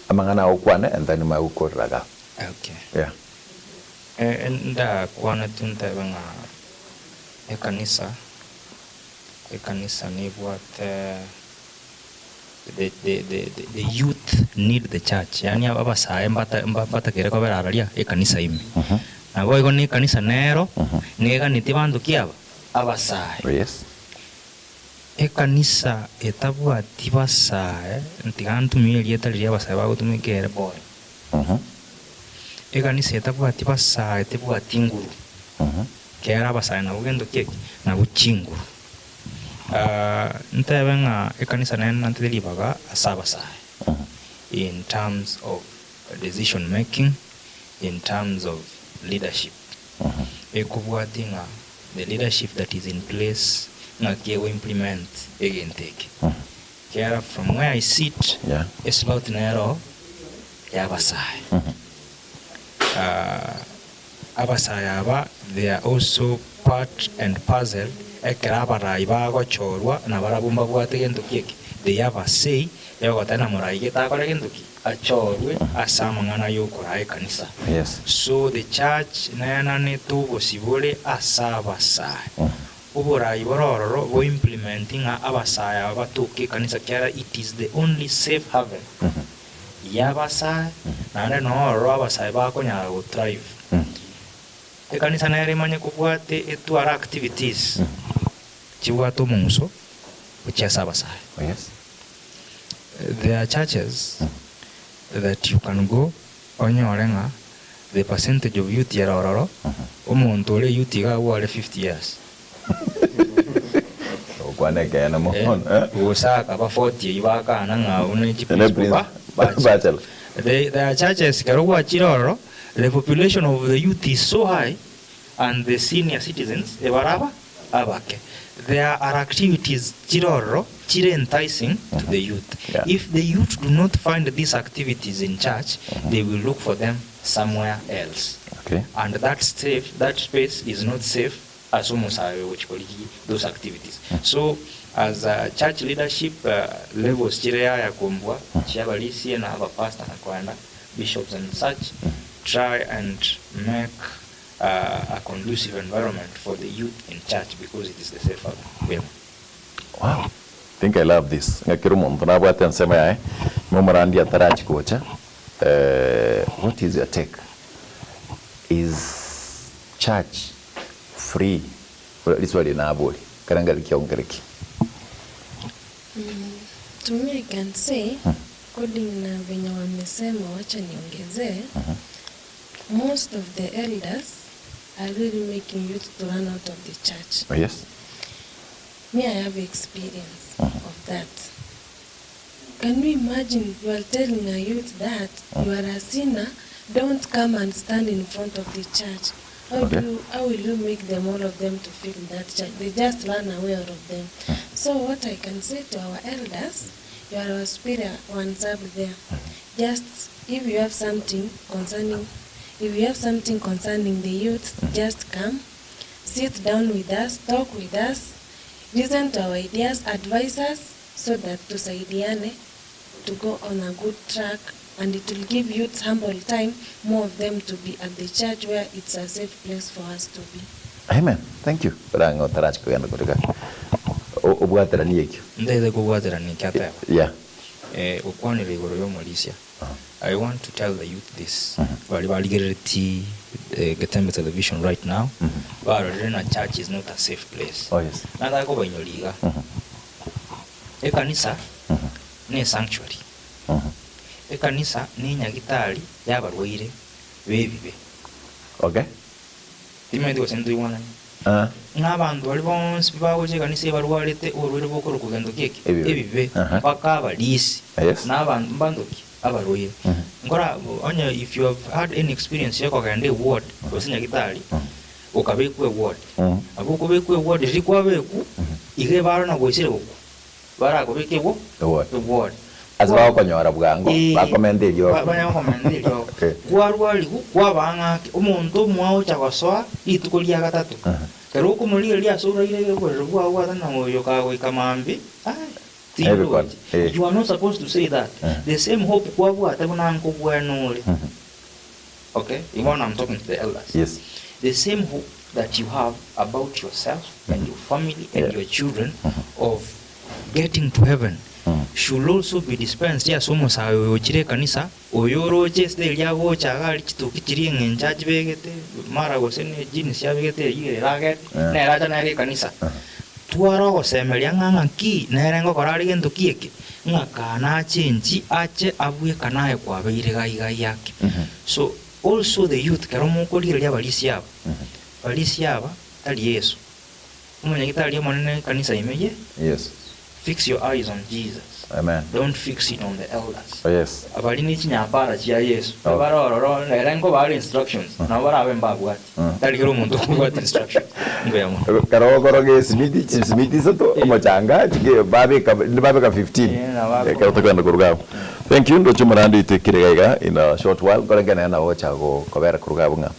Amang'ana agokwane and then magokorera igaa. Okay. Yeah. Eh, ndakwanete ntebe ng'a ekanisa, ekanisa nebwate the, the, the, the, the youth need the church yaani abasae mbata mbatakere kobera araria ekanisa ime. Naboigo na ekanisa nero neganetie banto ki aba? Abasae. Yes. Ekanisa etabwati basae, tiga ntumie erieta riria abasae bagotumeka ere boy. Ekanisa etabwati basae tebwati nguru. Kera abasae nabwo gento ki eki? Nabwo chinguru. Ntebe ng'a ekanisa nere nantete ribaga ase abasae in terms of decision making, in terms of leadership. Ekobwatia ng'a the leadership that is in place ng'aki ego implement egento eke. Kera from where I sit, Yeah. eslot nero y'abasae. Abasae aba they are also part and parcel ekero abarai bagochorwa nabarabwo mbabwate gento ki eke, they have a say yogoteba na morai gete akore gento ki? Achorwe ase amang'ana y'okoraa ekanisa. Yes. So the church neananete obosibore ase abasae. Oborai bore ororo bo implement ng'a abasae aba batoke ekanisa kiagera it is the only safe haven y'abasae naende noo ororo abasae bakonyara go thrive. Ekanisa nere emanye kobwate etware activities chibwate omong'uso gochia ase abasae. Yes. There are churches that you can go onyore ng'a the percentage of youth ere ororo, omonto ore youth iga agwo are 50 years. Okwana ekeene mono, eh. Gose akaba 40 eyio bakana ng'a abwo ne chi Ne principal ba principal bachelor. There, there are churches ekero gwachire ororo, the population of the youth is so high and the senior citizens ebare aba abake. There are activities chire ororo chire enticing to the youth. Yeah. If the youth do not find these activities in church, they will look for them somewhere else. Okay. And that safe, that space is not safe ase omosae oyo gochia korigia those activities. So as a church leadership uh, levels chire yaya kombua chiabarisia na abapastor na koenda. Bishops and such try and make a conducive environment for the youth in church because it is the safer way. Wow think I love this ng'a kera omonto nabwate ensemo yaye nyuma omorandi atarachi gocha eh what is your take is church free riswali eri nabori karangari kiago nkereki. To me I can say according na venye wamesema wacha niongezee most of the elders are really making youth to run out of the church. Oh yes. Me I have experience of that. Can you imagine you are telling a youth that you are a sinner, don't come and stand in front of the church. How Okay. do you, how will you make them all of them to feel in that church? They just run away out of them. So what I can say to our elders, you are our superior ones up there. Just if you have something concerning if you have something concerning the youth, just come, sit down with us, talk with us, listen to our ideas, advise us so that tusaidiane to go on a good track and it will give youths humble time, more of them to be at the church where it's a safe place for us to be. Amen. Thank you. Orang'e otarachi kogenda korika o- obwateranie ekio. Ntaete kobwaterania eki ateba. Yeah. Eh, gokwanera igoro y'omorisia I want to tell the youth this baria barigereretie eh, Getembe television right now barorire na church is not a safe place Oh, yes. nataka kobainyora iga ekanisa ne sanctuary ekanisa ne enyagitari y'abarwaire b'ebibe Okay. Timanyeti gose ntoigwanane Ah. Ng'a abanto baria bonsi bagocha ekanisa ebarwarete oborwaire bokorokwa gento ki eke? Ebibe. Ebibe, Aha. mpaka abarisi, Yes. na abanto mbanto ki? Abarwaire. Nkora onye if you have had any experience yokogenda eward gose nyagitari, okabekwa eward, nabo okobekwa eward riria kwabekwa, iga ebaro nagoisire gokwa, barakobeke ewo? Eward. Eward. Ase bagokonyora bwango, Eh, bakomenta eriogo. ba- banya gokomenta eriogo. Eh. Kwarwarigwa, kwaba ng'ake, omonto omwao ocha gosoa rituko ria gatato. Ekero okomorigereria ase oraire oborero bwao gwatana ng'a oyo kagoika mambia, ai, Ebikone, tindochi. eh. You are not supposed to say that. Eh. The same hope kwabwate buna nkobwena ore. Okay? Bono I'm talking to the elders. Yes. The same hope that you have about yourself and your family and Yeah. your children of getting to heaven should also be dispensed ase omosae oyo ochire ekanisa, oyo oroche esita eria agocha iga aria chituki chiria eng'encho achibegete mara gose ne jeans abegete eyio eragete, Yeah. nere acha nere ekanisa. Tware ogosemeria ng'a ng'aki nere ngokora are gento ki eke, ng'a kaa nachenchi ache abwekane aye kwabeire gai gai ake. So also the youth kero mokorigereria abarisia aba, barisia aba tari Yeso, omonyagitari omonene ekanisa ime ye, Yes. fix your eyes on Jesus. Amen. Don't fix it on the elders. Oh, yes. Abari ne chinyambara chia Yeso, Oh. bare ororo nere nkobare instructions, nabo barabe mbabwati. Tari kera omonto okobwata instructions. Mbuya mono. Kero okoroga esimiti, chisimiti isato, omochanga, chike babeka, babeka 15. Eh, nabo Ekero tokogenda koruga abwo. Thank you, ndoche omorandi oito ekire iga iga in a short while, nkorenge nere nabo ocha go- kobera koruga abwo ng'a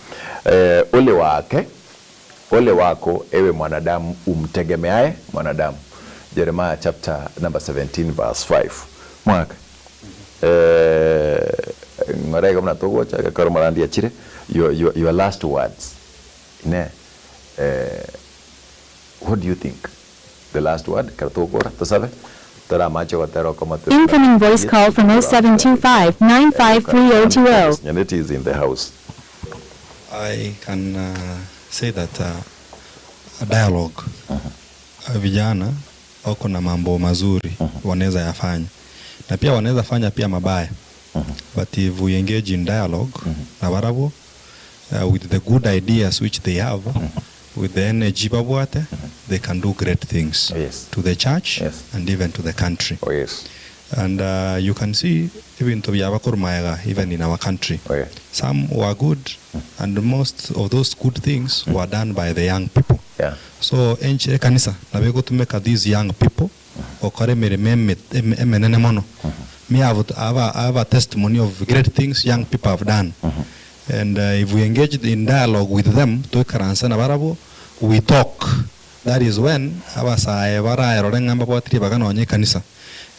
eh, ole wake, ole wako ewe mwanadamu umtegemeaye mwanadamu. Jeremiah chapter number 17 verse 5. Mwaka. Eh, ng'ora iga buna togocha, ekero omorandi achire, your, your, your last words. Inee, eh, what do you think? The last word, ekero togokora, tosabe, tore amache gotera okomo tore Incoming voice call from 0725 953020. Nyaneti is in the house. I can uh, say that uh, a dialogue uh, vijana wako na mambo mazuri wanaweza yafanya na pia wanaweza fanya pia mabaya but if we engage in dialogue na barabwo uh, with the good ideas which they have with the energy babwate they can do great things Yes. to the church Yes. and even to the country Oh yes. and uh, you can see ebinto byabakora maega even in our country Oh yeah. some were good and most of those good things were done by the young people Yeah. so enche ekanisa nabo egotumeka these young people gokora emeremo eme- eme- emenene mono me have, have, a, I have a testimony of great things young people have done and uh, if we engage in dialogue with them toikaranse na barabwo we talk that is when abasae baraerore ng'a mbabwatirie baga nonye ekanisa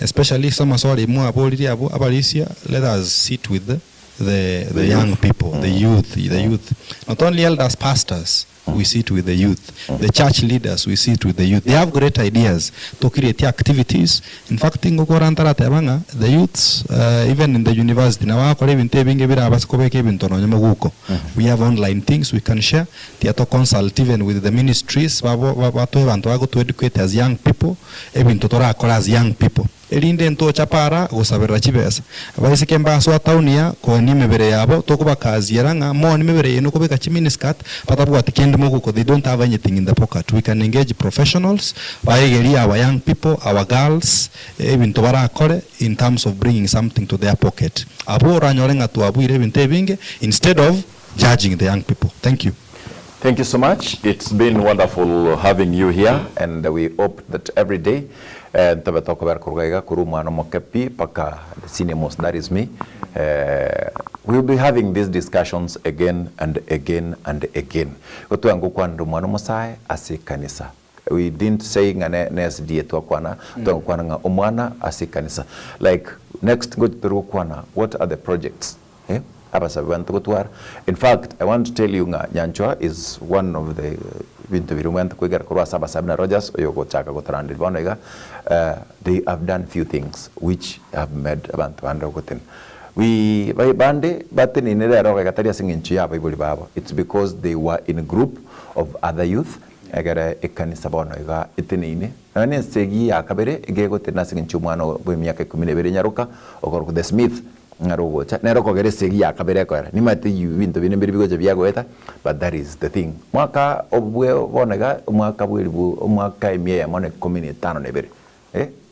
especially ase amaswali mwaborire abwo abarisia let us sit with the. the, the young people, the youth, the youth. Not only elders, pastors, we sit with the youth. The church leaders, we sit with the youth. They have great ideas to create activities. In fact, ngokora ntarateba ng'a the youths, even in the university, na bakora ebinto ebinge birabase kobeka ebinto nonye moguko. We have online things we can share. Tiato consult even with the ministries, babo batoe bantu bagotu educate as young people, ebinto torakora as young people. Erinde ntocha para gosabera chibesa baiseke mbaso town ya koni mebere yabo tokubakaziera ng'a moni mebere yenu kobeka chiminiskirt batabwati kende moguko. They don't have anything in the pocket. We can engage professionals baegeria our young people, our girls, ebinto barakore in terms of bringing something to their pocket. Abo oranyore ng'a twabwire ebinto ebinge instead of judging the young people. Thank you. Thank you so much. It's been wonderful having you here, and we hope that every day ntabe tokobera korwa iga kuru mwana mokepi paka the senior most, that is me. We'll be having these discussions again and again and again. Gotwango kwandu mwana mosae ase kanisa. We didn't say nga ne, ne SDA twakwana, twakwana nga omwana ase kanisa. Like next go kwana, what are the projects? Eh? Abasabi bantu gotwara. In fact, I want to tell you nga Nyanchwa is one of the bintu birumwe kwigera korwa saba Sabina Rogers oyo gochaka gotarandira bono iga, they have done few things which have made abantu bande goten. We bande batenine rero gatari ase ng'encho yabo ibori babo. It's because they were in a group of other youth egere ekanisa bono iga eteneine. Nane segi ya kabere egegotena ase ng'encho omwana bwe miaka 12 nyaroka okorokwa the Smith ngarogocha nero kogere segi ya kabere koera nimate bintu bine mbiri bigocha biagoeta, but that is the thing. Mwaka obwe bonega omwaka bweri omwaka emia ya mone 15 na ibere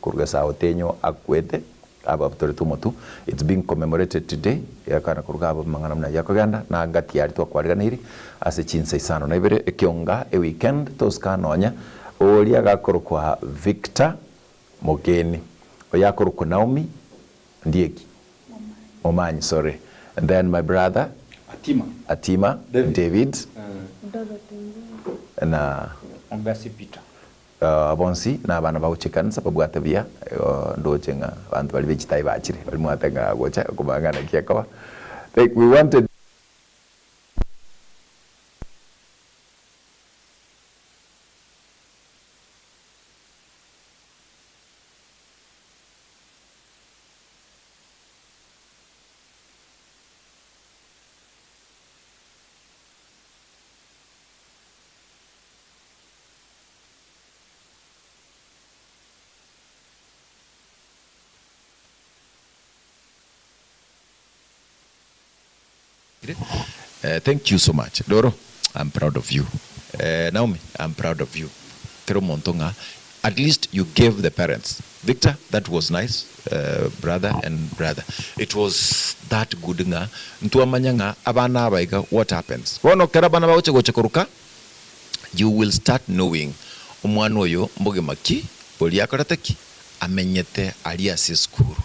kuruga sa otenyo akwete aba tore tumotu. It's being commemorated today yakana kuruga abo mangana mna yakogenda na ngati yari twakwariganiri ase chinsa 52 ekionga e weekend toska nonya oria gakorokwa Victor Mogeni oyakorokwa Naomi Ndieki Momanyi, sorry. And then my brother Atima. Atima David. David na Ogasi Peter. Bonsi na abana bagocha ekanisa babwate buya, ndoche ng'a abanto bari bechitai bachire bari mwate ng'a gocha komang'ana kiakoba. Like we wanted. Thank you so much. Doro, I'm proud of you. Naomi, I'm proud of you. Kero montonga, at least you gave the parents. Victor, that was nice, brother and brother. It was that good nga. Ntuamanya nga, abana abaiga, what happens? Bono kera abana bagoche goche koruka, you will start knowing omwana oyo mbogima ki, bori akorete ki, amenyete ari ase esukuru.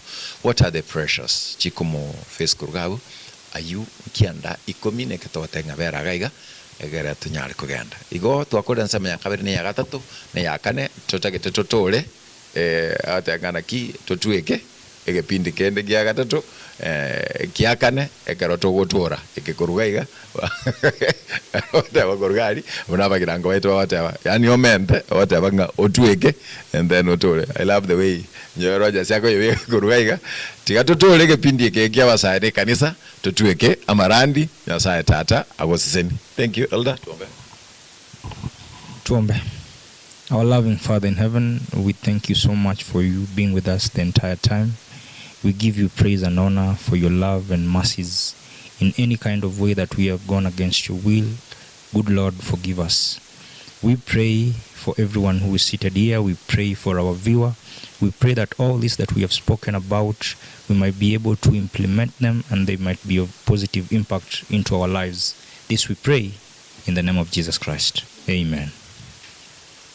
What are the pressures? Chikomo face koruga abo, ayu kianda 10 neketote ng'a bera gaiga egere tunyare kogenda. Igo twakorera nsemo ya kabere ne ya gatato ne ya kane totagete totore ateng'ana ki totweke egepindi kende gia gatato kia kane ekero togotora ekekoruga iga oteba koruga ari buna abagirango baito bagoteba yani omente oteba ng'a otweke and then otore. I love the way nyowe Rogers akoyebeka koruga iga tiga totore egepindi eke kia abasae na ekanisa totweke amarandi Nyasaye tata agoseseni. Thank you, elder. Tuombe. Tuombe. Our loving Father in heaven, we thank you so much for you being with us the entire time. We give you praise and honor for your love and mercies. In any kind of way that we have gone against your will, good Lord, forgive us. We pray for everyone who is seated here. We pray for our viewer. We pray that all this that we have spoken about, we might be able to implement them and they might be of positive impact into our lives. This we pray in the name of Jesus Christ. Amen.